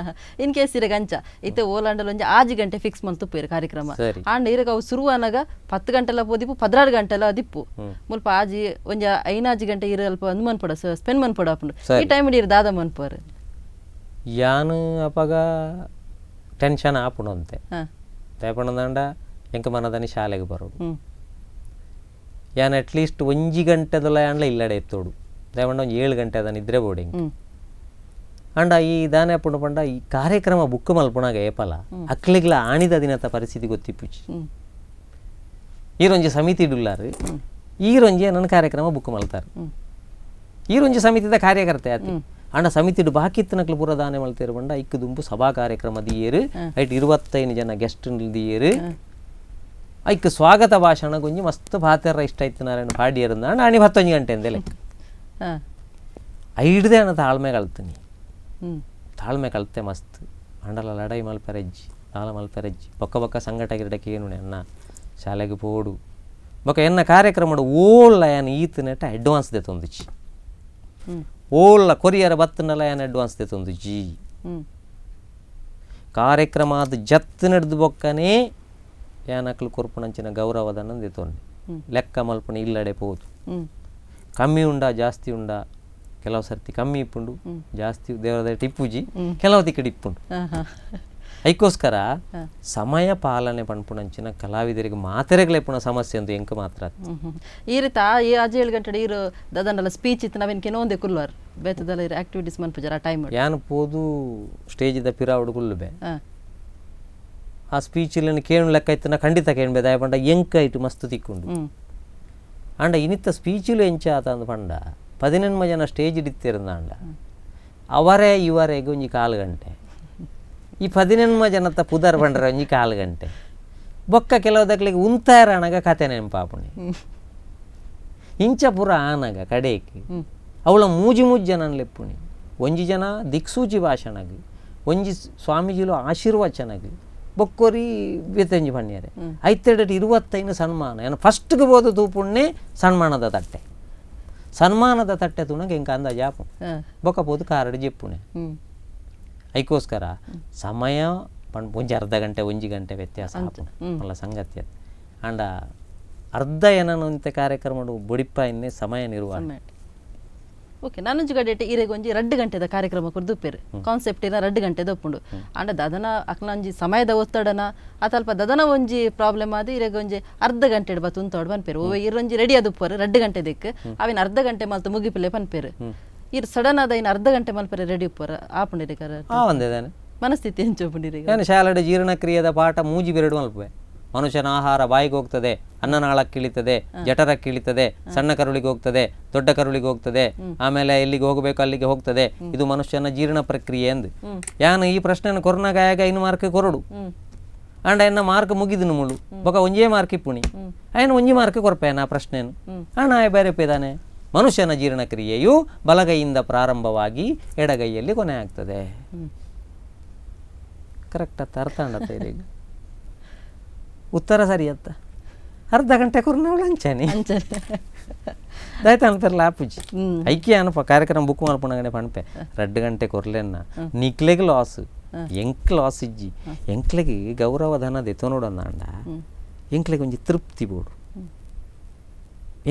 ಇನ್ ಕೇಸ್ ಇರೆಗ್ ಅಂಚ ಇತ್ತೆ ಓಲಾಂಡಲ ಒಂಜಿ 6 ಗಂಟೆ ಫಿಕ್ಸ್ ಮಲ್ತು ಪೋಯಿರು ಕಾರ್ಯಕ್ರಮ ಆಂಡ ಇರೆಗ್ ಅವು ಸುರು ಆನಗ 10 ಗಂಟೆಲ ಪೋದಿಪ್ಪು 16 ಗಂಟೆಲ ದಿಪ್ಪು ಮುಲ್ಪ ಆಜಿ ಒಂಜಿ 5 ಗಂಟೆ ಇರು ಅಲ್ಪ ಒಂದು ಮನ್ಪಡ ಸ್ಪೆಂಡ್ ಮನ್ಪಡ ಆಪುಂಡು. ಈ ಟೈಮ್ ಇರು ದಾದ ಮನ್ಪರು ಯಾನು ಅಪಗ ಟೆನ್ಷನ್ ಆಪುಂಡು ಅಂತೆ ತೇಪಣದಂಡ ಎಂಕ ಮನದಾನಿ ಶಾಲೆಗೆ ಬರೋಡು ಯಾನ್ ಅಟ್ಲೀಸ್ಟ್ 1 ಗಂಟೆದಲ್ಲ ಯಾನ್ಲ ಇಲ್ಲಡೆ ಎತ್ತೋಡು ದಯಪಂಡ ಒಂಜಿ 7 ಗಂಟೆ ಅದನ್ನ ಇದ್ರೆ ಬೋಡಿಂಗ್ ಅಂಡ ಈ ದಾನೆ ಅಪ್ಪುಂಡು ಪಂಡ ಈ ಕಾರ್ಯಕ್ರಮ ಬುಕ್ ಮಲ್ಪುಣಾಗ ಏಪಲ ಅಕ್ಲೆಗ್ಲ ಆಣಿದ ದಿನದ ಪರಿಸ್ಥಿತಿ ಗೊತ್ತಿಪ್ಪುಚಿ. ಈರೊಂಜಿ ಸಮಿತಿ ಇಡುಲ್ಲಾರು ಈರೊಂಜಿ ನನ್ನ ಕಾರ್ಯಕ್ರಮ ಬುಕ್ ಮಲ್ತಾರೆ ಈರೊಂಜಿ ಸಮಿತಿದ ಕಾರ್ಯಕರ್ತೆ ಆತಿ ಅಂಡ ಸಮಿತಿಡು ಬಾಕಿ ಇತ್ತನಕ್ಲು ಪೂರ ದಾನೆ ಮಲ್ತೇರು ಪಂಡ ಇಕ್ಕು ದುಂಬು ಸಭಾ ಕಾರ್ಯಕ್ರಮ ದಿಯೇರು ಐಟ್ 25 ಜನ ಗೆಸ್ಟ್ ದಿಯೇರು ಐಕ್ ಸ್ವಾಗತ ಭಾಷಣ ಗೊಂಜಿ ಮಸ್ತ್ ಭಾತೆರ ಇಷ್ಟ ಇತ್ತು ನಾರಾಯಣ ಪಾಡಿಯರಂದ ಅಣಿ 11 ಗಂಟೆ ಅಂದೆ ಲೆಕ್ಕ ಐಡ್ದೆ ಅಣ್ಣ ತಾಳ್ಮೆ ಕಲ್ತೀನಿ ತಾಳ್ಮೆ ಕಲ್ತೆ ಮಸ್ತ್ ಅಂಡಲ ಲಡೈ ಮಲ್ಪೆರಜ್ಜಿ ತಾಳ ಮಲ್ಪೆರಜ್ಜಿ ಬೊಕ್ಕ ಬೊಕ್ಕ ಸಂಘಟಕಿರಡಕ್ಕೆ ಏನು ಅಣ್ಣ ಶಾಲೆಗೆ ಪೋಡು ಬೊಕ್ಕ ಎನ್ನ ಕಾರ್ಯಕ್ರಮ ಓಲ್ಲ ಯಾನ್ ಈತನೆಟ ಅಡ್ವಾನ್ಸ್ ದೆ ತೊಂದಿಚ್ಚಿ ಓಲ್ಲ ಕೊರಿಯರ ಬತ್ತನಲ್ಲ ಯಾನ್ ಅಡ್ವಾನ್ಸ್ ದೆ ತೊಂದಿಜ್ಜಿ ಕಾರ್ಯಕ್ರಮ ಅದು ಜತ್ತು ನಡೆದು ಬೊಕ್ಕನೇ ಯಾನಕ್ಲು ಕೊರ್ಪುಣಂಚಿನ ಗೌರವದನ್ನ ತೊಂದೆ ಲೆಕ್ಕ ಮಲ್ಪುಣ ಇಲ್ಲಡೆ ಪೋದು ಕಮ್ಮಿ ಉಂಡ ಜಾಸ್ತಿ ಉಂಡ ಕೆಲವು ಸರ್ತಿ ಕಮ್ಮಿ ಇಪ್ಪುಂಡು ಜಾಸ್ತಿ ದೇವರದ ಟಿಪ್ಪುಜಿ ಕೆಲವು ತಿಕ್ಕಡಿ ಇಪ್ಪುಂಡು. ಐಕೋಸ್ಕರ ಸಮಯ ಪಾಲನೆ ಪನ್ಪುಣಂಚಿನ ಕಲಾವಿದರಿಗೆ ಮಾತೆರೆಗ್ಲೆಪ್ಪುಣ ಸಮಸ್ಯೆ ಅಂತ ಎಂಕ ಮಾತ್ರ ಈ ರೀತಿ ಈ ಅಜ 7 ಗಂಟೆ ಇರು ದದನಲ್ಲ ಸ್ಪೀಚ್ ಇತ್ತು ನಾವೇನು ಕೆನೊಂದೆ ಕುಲ್ವಾರ್ ಬೇತದಲ್ಲ ಇರು ಆಕ್ಟಿವಿಟೀಸ್ ಮನ್ಪುಜಾರ ಟೈಮ್ ಯಾನ್ ಪೋದು ಸ್ಟೇಜಿದ ಪಿರಾವುಡು ಕುಲ್ಲುಬೆ ಆ ಸ್ಪೀಚ್ ಕೇಳು ಲೆಕ್ಕ ಇತ್ತು ನಾ ಖಂಡಿತ ಕೇಳ್ಬೆ ದಯ ಪಂಡ ಎಂಕ ಇಟ್ಟು ಮಸ್ತ್ ತಿಕ್ಕೊಂಡು ಅಂಡ ಇನಿತ್ತ ಸ್ಪೀಚಿಲು ಎಂಚ ಆತ ಅಂದ್ ಪಂಡ 18 ಜನ ಸ್ಟೇಜ್ ಇಡಿತ್ತಿರಂದ ಅವರೇ ಇವರೆಗೆ ಒಂಜಿ 1/4 ಗಂಟೆ ಈ 18 ಜನತ್ತ ಪುದರ್ ಬಂಡ್ರೆ ಒಂಜಿ 1/4 ಗಂಟೆ ಬೊಕ್ಕ ಕೆಲವು ದಕ್ಲಿಗೆ ಉಂತಾರ ಅನಗ ಕತೆ ನೆನಪಾಪುಣಿ ಇಂಚ ಪುರ ಆನಗ ಕಡೇಕ್ ಅವಳ ಮೂಜಿ ಮೂಜಿ ಜನ ಲೆಪ್ಪುಣಿ ಒಂಜಿ ಜನ ದಿಕ್ಸೂಚಿ ಭಾಷಣಗ್ ಒಂಜಿ ಸ್ವಾಮೀಜಿಲು ಆಶೀರ್ವಚನಗ್ ಬೊಕ್ಕೊರಿ ಬೇತಂಜಿ ಪಣ್ಯಾರೆ ಐತೆರಡು 25 ಸನ್ಮಾನ ಏನು ಫಸ್ಟ್ಗೆ ಬೋದು ತೂಪುಣ್ಣೆ ಸನ್ಮಾನದ ತಟ್ಟೆ ಸನ್ಮಾನದ ತಟ್ಟೆ ತುಣಗೆ ಎಂಕ ಅಂದಾಜು ಆಪು ಬೊಕ್ಕ ಪೋದು ಕಾರಡು ಜೆಪ್ಪುಣೆ. ಐಕೋಸ್ಕರ ಸಮಯ ಪಂಡ್ ಒಂಜಿ 1/2 ಗಂಟೆ 1 ಗಂಟೆ ವ್ಯತ್ಯಾಸ ಆಪುಣೆ ಅಲ್ಲ ಸಂಗತಿ ಅದು ಅಂಡ ಅರ್ಧ ಏನಂತ ಕಾರ್ಯಕ್ರಮ ಬೊಡಿಪ್ಪ ಇನ್ನೇ ಸಮಯ ನಿರ್ವಹಣೆ. ಓಕೆ ನಾನೊಂಜಿ ಗಡೆಟ್ ಇರೆಗ್ ಒಂಜಿ 2 ಗಂಟೆದ ಕಾರ್ಯಕ್ರಮ ಕೊರ್ದುಪ್ಪೇರು ಕಾನ್ಸೆಪ್ಟ್ ಇನ 2 ಗಂಟೆದ ಒಪ್ಪುಂಡು ಅಂಡ ದದನ ಅಕ್ಲಂಜಿ ಸಮಯದ ಒತ್ತಡನ ಅತಲ್ಪ ದದನ ಒಂಜಿ ಪ್ರಾಬ್ಲಮ್ ಆದ್ ಇರೆಗ್ ಒಂಜಿ 1/2 ಗಂಟೆ ಬತ್ತು ಉಂತೋಡ್ ಪನ್ಪೇರು ಓ ಇರೊಂಜಿ ರೆಡಿ ಆದುಪ್ಪರು 2 ಗಂಟೆ ದಿಕ್ಕು ಅವಿನ 1/2 ಗಂಟೆ ಮಲ್ತು ಮುಗಿಪಿಲೆ ಪನ್ಪೇರು ಇರ್ ಸಡನ್ ಆದ ಇನ್ 1/2 ಗಂಟೆ ಮಲ್ಪರೆ ರೆಡಿ ಉಪ್ಪರು ಆಪುಂಡು ಒಂದೇದಾನೆ ಮನಸ್ಥಿತಿ ಎಂಚ ಉಪ್ಪುಂಡು. ನಾನು ಶಾಲೆಡ್ ಜೀರ್ಣಕ್ರಿಯೆದ ಪಾಠ ಮೂಜಿ ಬೆರಡು ಮಲ್ಪುವೆ ಮನುಷ್ಯನ ಆಹಾರ ಬಾಯಿಗೆ ಹೋಗ್ತದೆ, ಅನ್ನನಾಳಕ್ಕೆ ಇಳಿತದೆ, ಜಠರಕ್ಕೆ ಇಳಿತದೆ, ಸಣ್ಣ ಕರುಳಿಗೆ ಹೋಗ್ತದೆ, ದೊಡ್ಡ ಕರುಳಿಗೆ ಹೋಗ್ತದೆ, ಆಮೇಲೆ ಎಲ್ಲಿಗೆ ಹೋಗಬೇಕು ಅಲ್ಲಿಗೆ ಹೋಗ್ತದೆ. ಇದು ಮನುಷ್ಯನ ಜೀರ್ಣ ಪ್ರಕ್ರಿಯೆ ಎಂದು ಯಾನು ಈ ಪ್ರಶ್ನೆಯನ್ನು ಕೊರೋನಾಗ ಆಯಾಗ 5 ಮಾರ್ಕ್ ಕೊರಡು ಅಂಡ ಎನ್ನ ಮಾರ್ಕ್ ಮುಗಿದನು ಮುಳು ಬೊಕ ಒಂಜೇ ಮಾರ್ಕ್ ಇಪ್ಪುಣಿ ಆಯ್ನ ಒಂಜಿ ಮಾರ್ಕ್ ಕೊರ್ಪೇನ ಆ ಪ್ರಶ್ನೆನು ಅಣ್ಣ ಆಯ್ ಬೇರೆ ಪೇದಾನೆ. ಮನುಷ್ಯನ ಜೀರ್ಣಕ್ರಿಯೆಯು ಬಲಗೈಯಿಂದ ಪ್ರಾರಂಭವಾಗಿ ಎಡಗೈಯಲ್ಲಿ ಕೊನೆ ಆಗ್ತದೆ. ಕರೆಕ್ಟ್ ಅತ್ತ ಅರ್ಥ ಅಂಡತ್ತ ಈಗ ಉತ್ತರ ಸರಿ ಅತ್ತ 1/2 ಗಂಟೆ ಕೊರ್ನವಳು ಅಂಚಾನೆ ದಾಯ್ತ ಆಪುಜಿ ಐಕ್ಯ ಅನಪ ಕಾರ್ಯಕ್ರಮ ಬುಕ್ ಮಲ್ಪುನಗನೆ ಪನ್ಪೆ 2 ಗಂಟೆ ಕೊರ್ಲೆನ್ನ ನಿಕ್ಲೆಗ್ ಲಾಸ್ ಎಂಕ್ ಲಾಸ್ ಇಜ್ಜಿ ಎಂಕ್ಲೆಗ್ ಗೌರವ ಧನ ದೆತೊನೊಡನ್ನ ಅಂಡ ಎಂಕ್ಲೆಗ್ ಒಂಜಿ ತೃಪ್ತಿ ಬೋಡು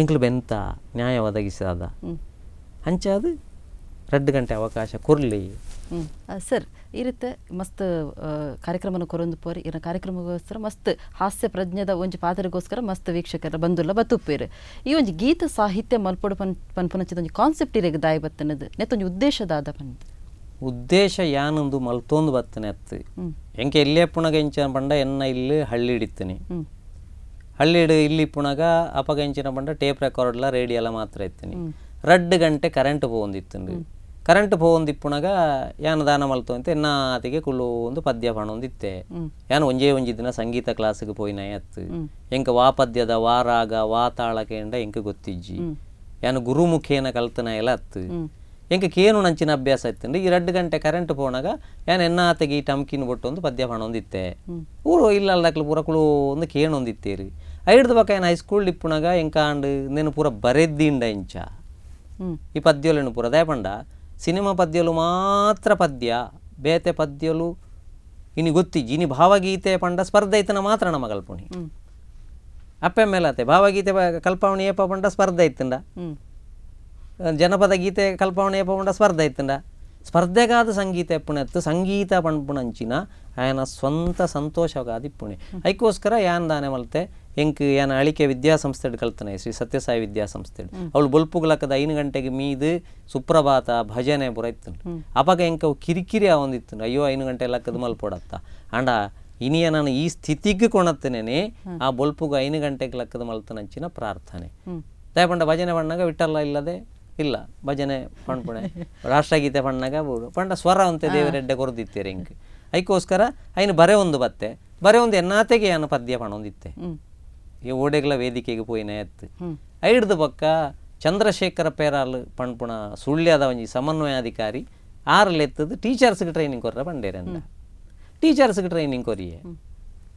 ಎಂಕ್ಲು ಬೆಂತ ನ್ಯಾಯ ಒದಗಿಸಾದ ಅಂಚಾದ 2 ಗಂಟೆ ಅವಕಾಶ ಕೊರ್ಲಿ. ಸರ್ ಈ ರೀತಿ ಮಸ್ತ್ ಕಾರ್ಯಕ್ರಮನ ಕೊರೊಂದು ಪೋರಿ ಇರ ಕಾರ್ಯಕ್ರಮಗೋಸ್ಕರ ಮಸ್ತ್ ಹಾಸ್ಯ ಪ್ರಜ್ಞೆದ ಒಂಜಿ ಪಾತ್ರಗೋಸ್ಕರ ಮಸ್ತ್ ವೀಕ್ಷಕರ ಬಂದುಲ್ಲ ಬತ್ತುಪ್ಪೇರು ಈ ಒಂಜಿ ಗೀತ ಸಾಹಿತ್ಯ ಮಲ್ಪೊಡು ಪನ್ಪುನಂಚಿದ ಒಂಜಿ ಕಾನ್ಸೆಪ್ಟ್ ಇರೆಗ್ ದಾಯಿ ಬತ್ತನದು ನೆತ್ತೊಂಜಿ ಉದ್ದೇಶದಾದ ಪಂದ್ ಉದ್ದೇಶ ಯಾನೊಂದು ಮಲ್ತೊಂದು ಬತ್ತನೆ ಅತ್ತು ಎಂಕೆ ಎಲ್ಲೇ ಪುಣಗ ಎಂಚಿನ ಪಂಡ ಎನ್ನ ಇಲ್ಲಿ ಹಳ್ಳಿ ಹಿಡಿತೀನಿ ಹಳ್ಳಿಡು ಇಲ್ಲಿ ಪುಣಗ ಅಪಗ ಎಂಚಿನ ಪಂಡ ಟೇಪ್ ರೆಕಾರ್ಡ್ಲ ರೇಡಿಯೋಲ ಮಾತ್ರ ಇತ್ತೀನಿ 2 ಗಂಟೆ ಕರೆಂಟ್ ಪೋವೊಂದಿತ್ತುಂಡು ಕರೆಂಟ್ ಪೋವೊಂದಿಪ್ಪುನಗ ಯಾನ ದಾನ ಮಲ್ತು ಅಂತ ಎನ್ನಾತಿಗೆ ಕುಳ್ಳು ಒಂದು ಪದ್ಯ ಪಣೊಂದಿತ್ತೆ ಯಾನ ಒಂಜೇ ಒಂಜಿ ದಿನ ಸಂಗೀತ ಕ್ಲಾಸ್ಗೆ ಪೋಯಿನ ಅತ್ತು ಎಂಕ ವಾ ಪದ್ಯದ ವಾ ರಾಗ ವಾ ತಾಳಕೇಂಡ ಎಂಕ ಗೊತ್ತಿಜ್ಜಿ ಯಾನ ಗುರುಮುಖೇನ ಕಲ್ತನ ಎಲ್ಲ ಅತ್ತು ಎಂಕ ಕೇನು ನಂಚಿನ ಅಭ್ಯಾಸ ಇತ್ತಂಡು ಈ 2 ಗಂಟೆ ಕರೆಂಟ್ ಪೋನಾಗ ಯಾನ್ ಎನ್ನಾತೆಗೆ ಈ ಟಮ್ಕಿನ ಬೊಟ್ಟೊಂದು ಪದ್ಯ ಪಣೊಂದಿತ್ತೆ ಊರು ಇಲ್ಲಲ್ದಕ್ಲು ಪೂರ ಕುಳು ಒಂದು ಕೇಣೊಂದಿತ್ತೇರಿ ಐಡ್ದು ಬೊಕ ಏನ್ ಹೈಸ್ಕೂಲ್ ಇಪ್ಪುನಾಗ ಎಂಕ ಆಂಡ್ ಇಂದೆನ್ ಪೂರ ಬರೆದ್ದಿಂಡ ಇಂಚ ಈ ಪದ್ಯೊಲೆನ್ ಪೂರ ದಾಯೆ ಪಂಡ ಸಿನಿಮಾ ಪದ್ಯಲು ಮಾತ್ರ ಪದ್ಯ ಬೇತೆ ಪದ್ಯಲು ಇನಿ ಗೊತ್ತಿಜ್ಜಿ ಇನಿ ಭಾವಗೀತೆ ಪಂಡ ಸ್ಪರ್ಧೆ ಇತ್ತನ ಮಾತ್ರ ನಮ ಕಲ್ಪುಣಿ ಅಪ್ಪೆ ಮೇಲಾತೆ ಭಾವಗೀತೆ ಕಲ್ಪವಣಿ ಏಪ ಪಂಡ ಸ್ಪರ್ಧೆ ಇತ್ತಂಡ ಜನಪದ ಗೀತೆ ಕಲ್ಪವಣಿ ಏಪ ಪಂಡ ಸ್ಪರ್ಧೆ ಇತ್ತಂಡ ಸ್ಪರ್ಧೆಗಾದ ಸಂಗೀತ ಎಪ್ಪುಣೆತ್ತು ಸಂಗೀತ ಪಂಪುಣಂಚಿನ ಆಯನ ಸ್ವಂತ ಸಂತೋಷಗಾದ ಇಪ್ಪುಣೆ ಐಕೋಸ್ಕರ ಯಾನ್ ದಾನೆ ಮಲ್ತೆ ಎಂಕ್ ಯಾನ ಅಳಿಕೆ ವಿದ್ಯಾಸಂಸ್ಥೆಡ್ ಕಲ್ತನೆ ಶ್ರೀ ಸತ್ಯಸಾಯಿ ವಿದ್ಯಾಸಂಸ್ಥೆಡ್ ಅವಳು ಬೊಲ್ಪುಗ್ಲಕ್ಕದ 5 ಗಂಟೆಗೆ ಮೀದು ಸುಪ್ರಭಾತ ಭಜನೆ ಪೂರ ಇತ್ತು ಅಪಾಗ ಎಂಕ ಅವು ಕಿರಿಕಿರಿ ಆವೊಂದಿತ್ತು ಅಯ್ಯೋ 5 ಗಂಟೆ ಲಕ್ಕದ ಮಲ್ಪೊಡತ್ತ ಅಂಡ ಇನಿಯ ನಾನು ಈ ಸ್ಥಿತಿಗೆ ಕೊಣತ್ತೇನೆ ಆ ಬೊಲ್ಪುಗು 5 ಗಂಟೆಗೆ ಲಕ್ಕದ ಮಲ್ತನಂಚಿನ ಪ್ರಾರ್ಥನೆ ದಯಪಂಡ ಭಜನೆ ಪಣ್ಣಾಗ ವಿಠಲ್ಲ ಇಲ್ಲದೆ ಇಲ್ಲ ಭಜನೆ ಪಣ್ಪುಣೆ ರಾಷ್ಟ್ರಗೀತೆ ಪಣ್ಣಾಗ ಪಂಡ ಸ್ವರ ಅಂತೆ ದೇವರೆಡ್ಡೆ ಕೊರ್ದಿತ್ತೇರೆ ಎಂಕ್ ಐಕೋಸ್ಕರ ಐನು ಬರೆ ಒಂದು ಬತ್ತೆ ಬರೆ ಒಂದು ಎನ್ನಾತೆಗೆ ಯಾನು ಪದ್ಯ ಪಣೊಂದಿತ್ತೆ ಈ ಓಡೆಗಳ ವೇದಿಕೆಗೆ ಪೋಯಿನ ಎತ್ತು ಐಡ್ದು ಪಕ್ಕ ಚಂದ್ರಶೇಖರ ಪೇರಾಲ್ ಪಣ್ಪುಣ ಸುಳ್ಯದ ಒಂಜಿ ಸಮನ್ವಯಾಧಿಕಾರಿ ಆರ್ಲೆತ್ತದು ಟೀಚರ್ಸ್ಗೆ ಟ್ರೈನಿಂಗ್ ಕೊರ್ರ ಪಂಡೇರಂಡ ಟೀಚರ್ಸ್ಗೆ ಟ್ರೈನಿಂಗ್ ಕೊರಿಯೆ